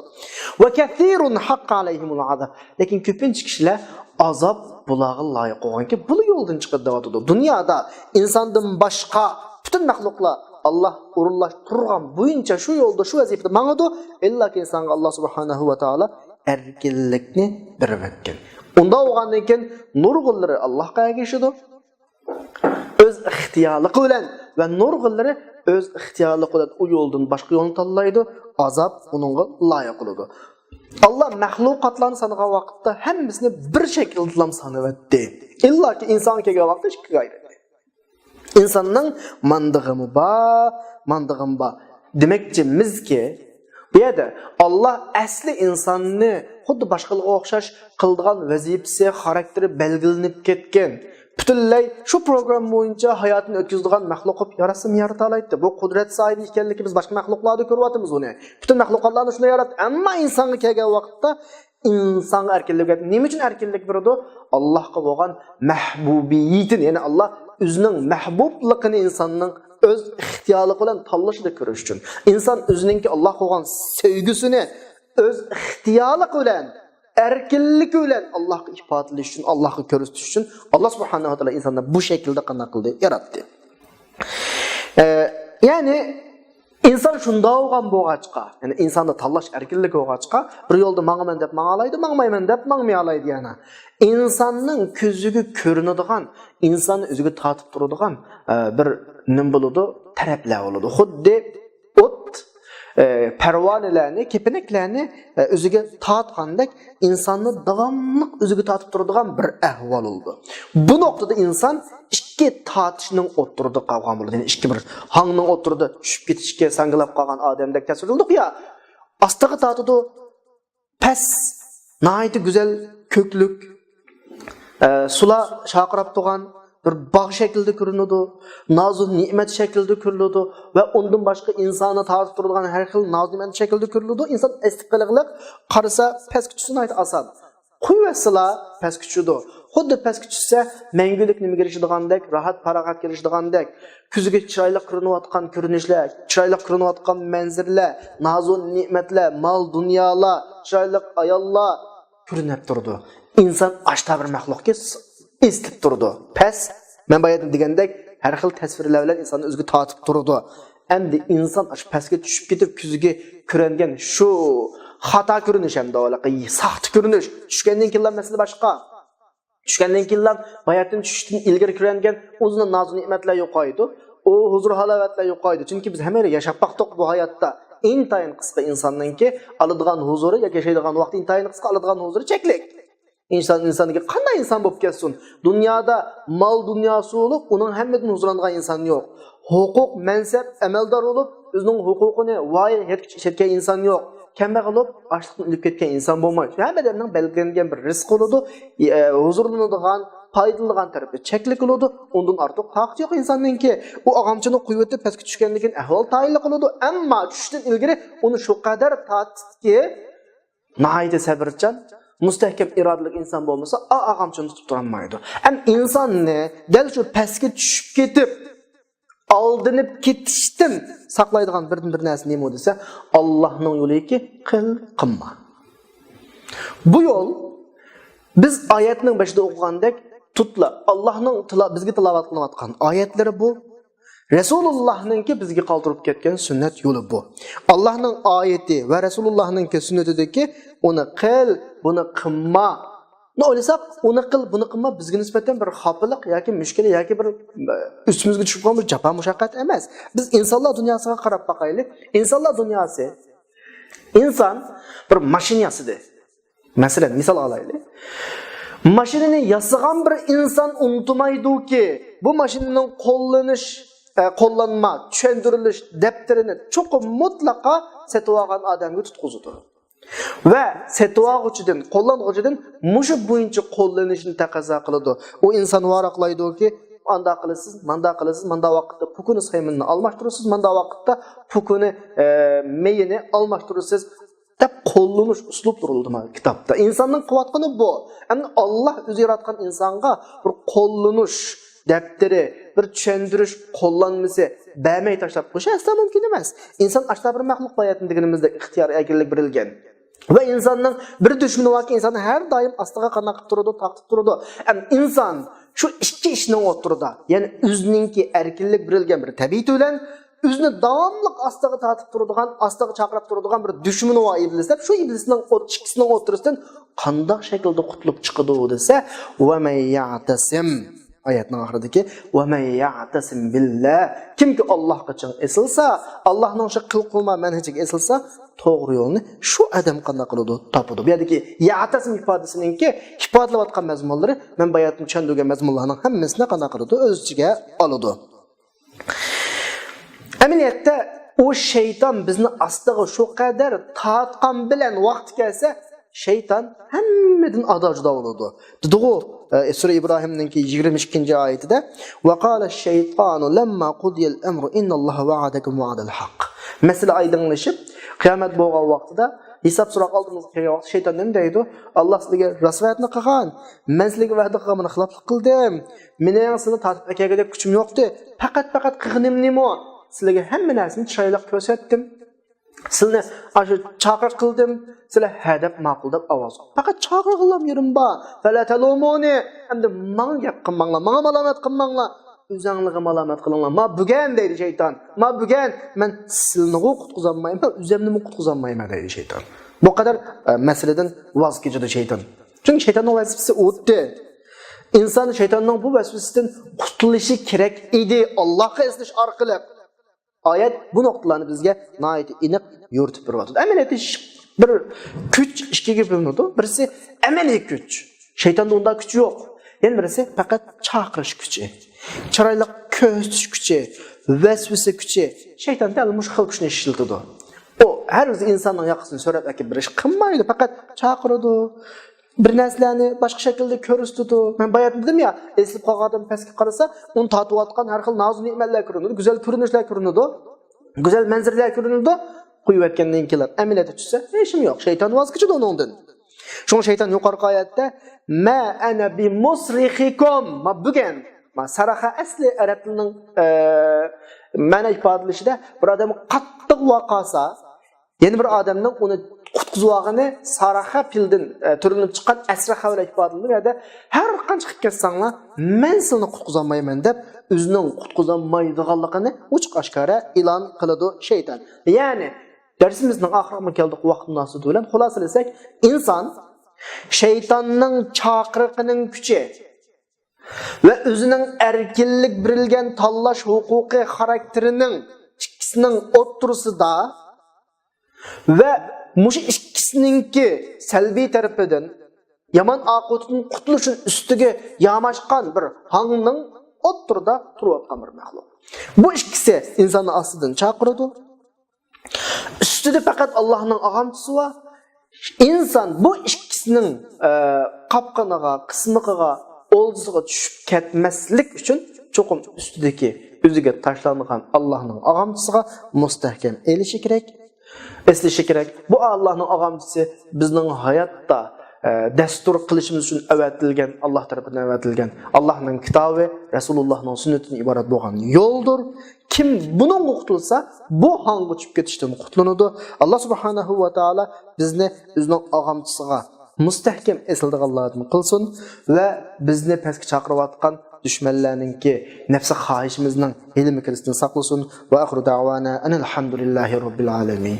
ۋە كەسىرۇن ھەققە ئەلەيھىمۇل ئازاب. لېكىن كۆپىنچە كىشىلەر ئازاب بۇلارغا لايىق بولغانكەن، بۇلا يولدىن چىقىدۇ دەۋاتىدۇ. دۇنيادا ئىنساندىن باشقا پۈتۈن مەخلۇقلار ئاللاھ ئورۇنلاشتۇرغان بويىچە شۇ يولدا، شۇ ۋەزىپىدە ماڭىدۇ. ئىللاكى ئىنسانغا ئاللاھ سۇبھانەھۇ ۋە تائالا ئەركىنلىكنى بېرىۋەتكەن. ئۇنداق بولغاندىن كېيىن نۇرغۇنلىرى ئاللاھقا ئەگىشىدۇ. ئۆز ئىختىيارلىقى بىلەن ۋە نۇرغۇنلىرى ئۆز ئىختىيارلىقى بىلەن ئۇ يولدىن باشقا يولنى تاللايدۇ، ئازاب ئۇنىڭغا لايىق بولىدۇ. ئاللا مەخلۇقاتلارنى سانىغان ۋاقىتتا ھەممىسىنى بىر شەكىلدىلا سانىۋەتتى. ئىللاكى ئىنسانغا كەلگەن ۋاقىتتا ئىككىگە ئايرىدى. ئىنساننىڭ ماندىغىمۇ بار، ماندىغىمۇ بار. دېمەكچىمىزكى، بۇ يەردە ئاللا ئەسلى ئىنساننى خۇددى باشقىلارغا ئوخشاش قىلىدىغان ۋەزىپىسى، خاراكتېرى بەلگىلىنىپ كەتكەن. پۈتۈنلەي شۇ پروگرامما بويىچە ھاياتىنى ئۆتكۈزىدىغان مەخلۇق قىلىپ ياراتسىمۇ يارىتالايتتى. بۇ قۇدرەت ساھىبى ئىكەنلىكى بىز باشقا مەخلۇقلاردا كۆرۈۋاتىمىز ئۇنى. پۈتۈن مەخلۇقاتلارنى شۇنداق ياراتتى. ئەمما ئىنسانغا كەلگەن ۋاقىتتا ئىنسانغا ئەركىنلىك بەردى. نېمە ئۈچۈن ئەركىنلىك بېرىدۇ؟ ئاللاھقا بولغان مەھبۇبىيىتىنى، يەنى ئاللا ئۆزىنىڭ مەھبۇبلىقىنى ئىنساننىڭ ئۆز ئىختىيارلىقى بىلەن تاللىشىدا كۆرۈش ئۈچۈن. ئىنسان ئۆزىنىڭكى ئاللاھقا بولغان سۆيگۈسىنى ئۆز ئىختىيارلىقى بىلەن، ئەركىنلىكى بىلەن ئاللاھقا ئىپادىلەش ئۈچۈن، ئاللاھقا كۆرسىتىش ئۈچۈن ئاللا سۇبھانەھۇ ۋە تائالا ئىنساننى بۇ شەكىلدە قانداق قىلدى؟ ياراتتى. ئە، يەنى ئىنسان شۇنداق بولغان بولغاچقا، يەنى ئىنساندا تاللاش ئەركىنلىكى بولغاچقا، بىر يولدا ماڭىمەن دەپ ماڭالايدۇ، ماڭمايمەن دەپ ماڭمىيالايدۇ يەنە. ئىنساننىڭ كۆزىگە كۆرۈنىدىغان، ئىنساننى ئۆزىگە تارتىپ تۇرىدىغان، ئە، بىر نېمە بولىدۇ؟ تەرەپلەر بولىدۇ. خۇددى ئوت، ئە، پەرۋانىلەرنى، كېپىنەكلەرنى، ئە، ئۆزىگە تارتقاندەك ئىنساننى داۋاملىق ئۆزىگە تارتىپ تۇرىدىغان بىر ئەھۋال بولىدۇ. بۇ نۇقتىدا ئىنسان ئىككى تارتىشنىڭ ئوتتۇرىدا قالغان بولىدۇ. يەنى ئىككى بىر ھاڭنىڭ ئوتتۇرىدا چۈشۈپ كېتىشكە ساڭگىلاپ قالغان ئادەمدەك تەسۋىرلىدۇق يا. ئاستىغا تارتىدۇ، پەس، ناھايىتى گۈزەل كۆكلۈك، ئە، سۇلار شارقىراپ تۇرغان بىر باغ شەكلىدە كۆرۈنىدۇ، نازۇ نېمەت شەكلىدە كۆرۈنىدۇ ۋە ئۇندىن باشقا ئىنساننى تارتىپ تۇرىدىغان ھەر خىل نازۇ نېمەت شەكلىدە كۆرۈنىدۇ. ئىنسان ئەستە قىلىقلىق قارىسا پەسكە چۈشسە ناھايىتى ئاسان. قويۇۋەتسىلا پەسكە چۈشىدۇ. خۇددى پەسكە چۈشسە، مەڭگۈلۈك نېمىگە ئېرىشىدىغاندەك، راھەت پاراغەتكە ئېرىشىدىغاندەك، كۆزىگە چىرايلىق كۆرۈنۈۋاتقان كۆرۈنۈشلەر، چىرايلىق كۆرۈنۈۋاتقان مەنزىرىلەر، نازۇ نېمەتلەر، مال دۇنيالار، چىرايلىق ئاياللار كۆرۈنۈپ تۇرىدۇ. ئىنسان ئاشتا بىر مەخلۇقكە ئېسىلىپ تۇرىدۇ. پەس، مەن بايا دېگەندەك، ھەر خىل تەسۋىرلەر بىلەن ئىنساننى ئۆزىگە تارتىپ تۇرىدۇ. ئەمدى ئىنسان ئاشۇ پەسكە چۈشۈپ كېتىپ، كۆزىگە كۆرۈنگەن شۇ خاتا كۆرۈنۈش ھەمدە ساختا كۆرۈنۈش. چۈشكەندىن كېيىنلا مەسىلە باشقا. چۈشكەندىن كېيىنلا باياتىن چۈشتىن ئىلگىرى كۆرۈنگەن ئۇزۇن نازۇ نېمەتلەر يوقايدۇ. ئۇ ھۇزۇر ھالاۋەتلەر يوقايدۇ. چۈنكى بىز ھەممەيلەن ياشاپ باقتۇق بۇ ھاياتتا. ئىنتايىن قىسقا ئىنساننىڭكى ئالىدىغان ھۇزۇرى ياكى ياشايدىغان ۋاقتى ئىنتايىن قىسقا، ئالىدىغان ھۇزۇرى چەكلىك. ئىنسان ئىنساندىكى قانداق ئىنسان بولۇپ كەتسۇن؟ دۇنيادا مال دۇنياسى بولۇپ، ئۇنىڭ ھەممىدىن ھۇزۇرلانغان ئىنسان يوق. ھوقۇق، مەنسەپ، ئەمەلدار بولۇپ، ئۆزىنىڭ ھوقۇقىنى ۋايىغا يەتكۈچە ئىشلەتكەن ئىنسان يوق. كەمبەغەل بولۇپ، ئاچلىقتىن ئۆلۈپ كەتكەن ئىنسان بولمايدۇ. ھەممە ئادەمنىڭ بەلگىلەنگەن بىر رىزقى بولىدۇ، ئە، ھۇزۇرلىنىدىغان، پايدىلىنىدىغان تەرىپى چەكلىك بولىدۇ. ئۇندىن ئارتۇق تاقىتى يوق ئىنساننىڭكى. ئۇ ئاغامچىنى قويۇۋېتىپ، پەسكە چۈشكەندىن كېيىن ئەھۋال تايىنلىق بولىدۇ. ئەمما چۈشتىن ئىلگىرى ئۇنى شۇ قەدەر تارتتىكى، ناھايىتى سەۋرچان، مۇستەھكەم ئىرادىلىك ئىنسان بولمىسا، ئا ئاغامچىنى تۇتۇپ تۇرالمايدۇ. ھەم ئىنساننى دەل شۇ پەسكە چۈشۈپ كېتىپ، ئالدىنىپ كېتىشتىن ساقلايدىغان بىردىن بىر نەرسە نېمە دېسە، ئاللاھنىڭ يولىكى قىل قىلما. بۇ يول، بىز ئايەتنىڭ بېشىدا ئوقۇغاندەك، تۇتلا، ئاللاھنىڭ تىلا-، بىزگە تىلاۋەت قىلىۋاتقان ئايەتلىرى بۇ. رەسۇلۇللاھنىڭكى بىزگە قالدۇرۇپ كەتكەن سۈننەت يولى بۇ. ئاللاھنىڭ ئايىتى ۋە رەسۇلۇللاھنىڭكى سۈننىتىدىكى ئۇنى قىل، بۇنى قىلما. بۇنى ئويلىساق، ئۇنى قىل، بۇنى قىلما بىزگە نىسبەتەن بىر خاپىلىق ياكى مۈشكۈلە ياكى بىر، ئە، ئۈستىمىزگە چۈشۈپ قالغان بىر جاپا مۇشەققەت ئەمەس. بىز ئىنسانلار دۇنياسىغا قاراپ باقايلى. ئىنسانلار دۇنياسى، ئىنسان بىر ماشىنا ياسىدى. مەسىلەن، مىسال ئالايلى. ماشىنىنى ياسىغان بىر ئىنسان ئۇنتۇمايدۇكى، بۇ ماشىنىنىڭ قوللىنىش، ئە، قوللانما، چۈشەندۈرۈلۈش دەپتىرىنى چوقۇم مۇتلەقا سېتىۋالغان ئادەمگە تۇتقۇزىدۇ. ۋە سېتىۋالغۇچىدىن، قوللانغۇچىدىن مۇشۇ بويىچە قوللىنىشنى تەقەززا قىلىدۇ. ئۇ ئىنسان ۋاراقلايدۇكى، ئانداق قىلىسىز، مانداق قىلىسىز، مانداق ۋاقىتتا پوكىنى سايمىنىنى ئالماشتۇرىسىز، مانداق ۋاقىتتا پوكىنى، ئە، مېيىنى ئالماشتۇرىسىز، دەپ قوللىنىش ئۇسلۇبلىرى مانا كىتابتا. ئىنساننىڭ قىلىۋاتقىنى بۇ. ئەمدى ئاللاھ ئۆزى ياراتقان ئىنسانغا بىر قوللىنىش دەپتىرى، بىر چۈشەندۈرۈش قوللانمىسى بەرمەي تاشلاپ قويۇش ئەسلا مۇمكىن ئەمەس. ئىنسان ئاشۇنداق بىر مەخلۇق، باياتىن دېگىنىمىزدەك ئىختىيار ئەركىنلىك بېرىلگەن. ۋە ئىنساننىڭ بىر دۈشمىنى باركى، ئىنساننى ھەر دائىم ئاستىغا قانداق قىلىپ تۇرىدۇ، تارتىپ تۇرىدۇ. ئەم، ئىنسان شۇ ئىككى ئىشنىڭ ئوتتۇرىدا، يەنى ئۆزىنىڭكى ئەركىنلىك بېرىلگەن بىر تەبىئىتى بىلەن ئۆزىنى داۋاملىق ئاستىغا تارتىپ تۇرىدىغان، ئاستىغا چاقىرىپ تۇرىدىغان بىر دۈشمىنى بار ئىبلىس دەپ، شۇ ئىبلىسنىڭ ئوت-، ئىككىسىنىڭ ئوتتۇرىسىدىن قانداق شەكىلدە قۇتۇلۇپ چىقىدۇ دېسە، «وَمَن يَعْتَصِمْ» ئايەتنىڭ ئاخىرىدىكى «وَمَن يَعْتَصِمْ بِاللَّهِ»، كىمكى ئاللاھقا چىڭ ئېسىلسا، ئاللاھنىڭ شۇ قىل قىلما مەنھىجىگە ئېسىلسا، توغرا يولنى شۇ ئادەم قانداق قىلىدۇ؟ تاپىدۇ. بۇ يەردىكى «يەعتەسىم» ئىپادىسىنىڭكى ئىپادىلەۋاتقان مەزمۇنلىرى، مەن باياتىن چۈشەندۈرگەن مەزمۇنلارنىڭ ھەممىسىنى قانداق قىلىدۇ؟ ئۆز ئىچىگە ئالىدۇ. ئەمەلىيەتتە ئۇ شەيتان بىزنى ئاستىغا شۇ قەدەر تارتقان بىلەن ۋاقتى كەلسە، شەيتان ھەممىدىن ئادا جۇدا بولىدۇ. دېدىغۇ، ئە، سۈرە ئىبراھىمنىڭكى يىگىرمە ئىككىنچى ئايىتىدە، «وَقَالَ الشَّيْطَانُ لَمَّا قُضِيَ الْأَمْرُ إِنَّ اللَّهَ وَعَدَكُمْ وَعْدَ الْحَقِّ». مەسىلە ئايدىڭلىشىپ، قىيامەت بولغان ۋاقتىدا، ھېساب سوراق ئالدىمىزغا كەلگەن ۋاقىتتا شەيتان نېمە دەيدۇ؟ «ئاللاھ سىلەرگە راست ۋەدىنى قىلغان، مەن سىلەرگە ۋەدە قىلغان، مانا خىلاپلىق قىلدىم. مېنىڭ سىلىنى تارتىپ ئەكەلگۈدەك كۈچۈم يوقتى. پەقەت، پەقەت قىلغىنىم نېمە؟ سىلەرگە ھەممە نەرسىنى چىرايلىق كۆرسەتتىم. سىلىنى ئاشۇ چاقىرىق قىلدىم، سىلەر ھە دەپ ماقۇل دەپ ئاۋاز قويۇپ. پەقەت چاقىرغىنىلا يېرىم بار. فَلَا تَلُومُونِي. ئەمدى ماڭا گەپ قىلماڭلار، ماڭا مالامەت قىلماڭلار. ئۆزەڭلارغا مالامەت قىلىڭلار. ما بۈگەن» دەيدۇ شەيتان. «ما بۈگەن مەن سىلىنىغۇ قۇتقۇزالمايمەن، ئۆزەمنىمۇ قۇتقۇزالمايمەن» دەيدۇ شەيتان. بۇ قەدەر، ئە، مەسىلىدىن ۋاز كېچىدۇ شەيتان. چۈنكى شەيتاننىڭ ۋەسۋىسىسى ئۇددى. ئىنسان شەيتاننىڭ بۇ ۋەسۋىسىسىدىن قۇتۇلۇشى كېرەك ئىدى، ئاللاھقا ئېسىلىش ئارقىلىق. ئايەت بۇ نۇقتىلارنى بىزگە ناھايىتى ئېنىق يورۇتۇپ بېرىۋاتىدۇ. ئەمەلىيەتتە ھېچ بىر كۈچ ئىككىگە بۆلۈنىدۇ. بىرسى ئەمەلىي كۈچ. شەيتاندا ئۇنداق كۈچ يوق. يەنە بىرسى پەقەت چاقىرىش كۈچى. چىرايلىق كۆرسىتىش كۈچى، ۋەسۋىسە كۈچى. شەيتان دەل مۇشۇ خىل كۈچنى ئىشلىتىدۇ. ئۇ ھەر بىر ئىنساننىڭ ياقىسىنى سۆرەپ ئەكىپ بېرىش قىلمايدۇ، پەقەت چاقىرىدۇ. بىر نەرسىلەرنى باشقا شەكىلدە كۆرسىتىدۇ. مەن باياتىن دېدىم يا، ئېسىلىپ قالغان ئادەم پەسكە قارىسا، ئۇنى تارتىۋاتقان ھەر خىل نازۇ نېمەتلەر كۆرۈنىدۇ، گۈزەل كۆرۈنۈشلەر كۆرۈنىدۇ، گۈزەل مەنزىرىلەر كۆرۈنىدۇ. قويۇۋەتكەندىن كېيىن ئەمەلىيەتتە چۈشسە، ھېچنېمە يوق. شەيتان ۋاز كېچىدۇ ئۇنىڭدىن. شۇڭا شەيتان يۇقىرىقى ئايەتتە، ما ئەنە بىمۇسرىخىكۇم، ما بۈگۈن، ما سەرەخە ئەسلى ئەرەب تىلىنىڭ، ئە، مەنە ئىپادىلىشىدە بىر ئادەم قاتتىق ۋارقىرىسا، يەنە بىر ئادەمنىڭ ئۇنى قۇتقۇزۇۋالغىنى سارەخە پېئىلدىن، ئە، تۈرلىنىپ چىققان ئەسرەخە بىلەن ئىپادىلىنىدۇ. يەنە ھەر قانچە قىلىپ كەتسەڭلار، مەن سېنى قۇتقۇزالمايمەن دەپ، ئۆزىنىڭ قۇتقۇزالمايدىغانلىقىنى ئوچۇق ئاشكارا ئېلان قىلىدۇ شەيتان. يەنى، دەرسىمىزنىڭ ئاخىرىغا كەلدۇق، ۋاقىت مۇناسىۋىتى بىلەن خۇلاسىلىسەك، ئىنسان شەيتاننىڭ چاقىرىقىنىڭ كۈچى ۋە ئۆزىنىڭ ئەركىنلىك بېرىلگەن تاللاش ھوقۇقى خاراكتېرىنىڭ ئىككىسىنىڭ ئوتتۇرىسىدا ۋە مۇشۇ ئىككىسىنىڭكى سەلبىي تەرىپىدىن يامان ئاقىۋىتىدىن قۇتۇلۇشنىڭ ئۈستىگە ياماشقان بىر ھاڭنىڭ ئوتتۇرىدا تۇرۇۋاتقان بىر مەخلۇق. بۇ ئىككىسى ئىنساننى ئاستىدىن چاقىرىدۇ. ئۈستىدە پەقەت ئاللاھنىڭ ئاغامچىسى بار. ئىنسان بۇ ئىككىسىنىڭ، ئە، قاپقىنىغا، قىسمىقىغا، ئولجىسىغا چۈشۈپ كەتمەسلىك ئۈچۈن چوقۇم ئۈستىدىكى ئۆزىگە تاشلانغان ئاللاھنىڭ ئاغامچىسىغا مۇستەھكەم ئېلىشى كېرەك، ئېسىلىشى كېرەك. بۇ ئاللاھنىڭ ئاغامچىسى بىزنىڭ ھاياتتا، ئە، دەستۇر قىلىشىمىز ئۈچۈن ئەۋەتىلگەن، ئاللاھ تەرىپىدىن ئەۋەتىلگەن ئاللاھنىڭ كىتابى، رەسۇلۇللاھنىڭ سۈننىتىدىن ئىبارەت بولغان يولدۇر. كىم بۇنىڭغا قۇتۇلسا، بۇ ھاڭغا چۈشۈپ كېتىشتىن قۇتۇلىدۇ. ئاللاھ سۇبھانەھۇ ۋە تائالا بىزنى ئۆزىنىڭ ئاغامچىسىغا مۇستەھكەم ئېسىلىدىغانلاردىن قىلسۇن ۋە بىزنى پەسكە چاقىرىۋاتقان دۈشمەنلەرنىڭكى نەپسى خاھىشىمىزنىڭ ھىيلە-مىكرىسىدىن ساقلىسۇن. ۋە ئاخىرۇ دەۋانا ئەنىل ھەمدۇلىللاھى رەببىل ئالەمىن.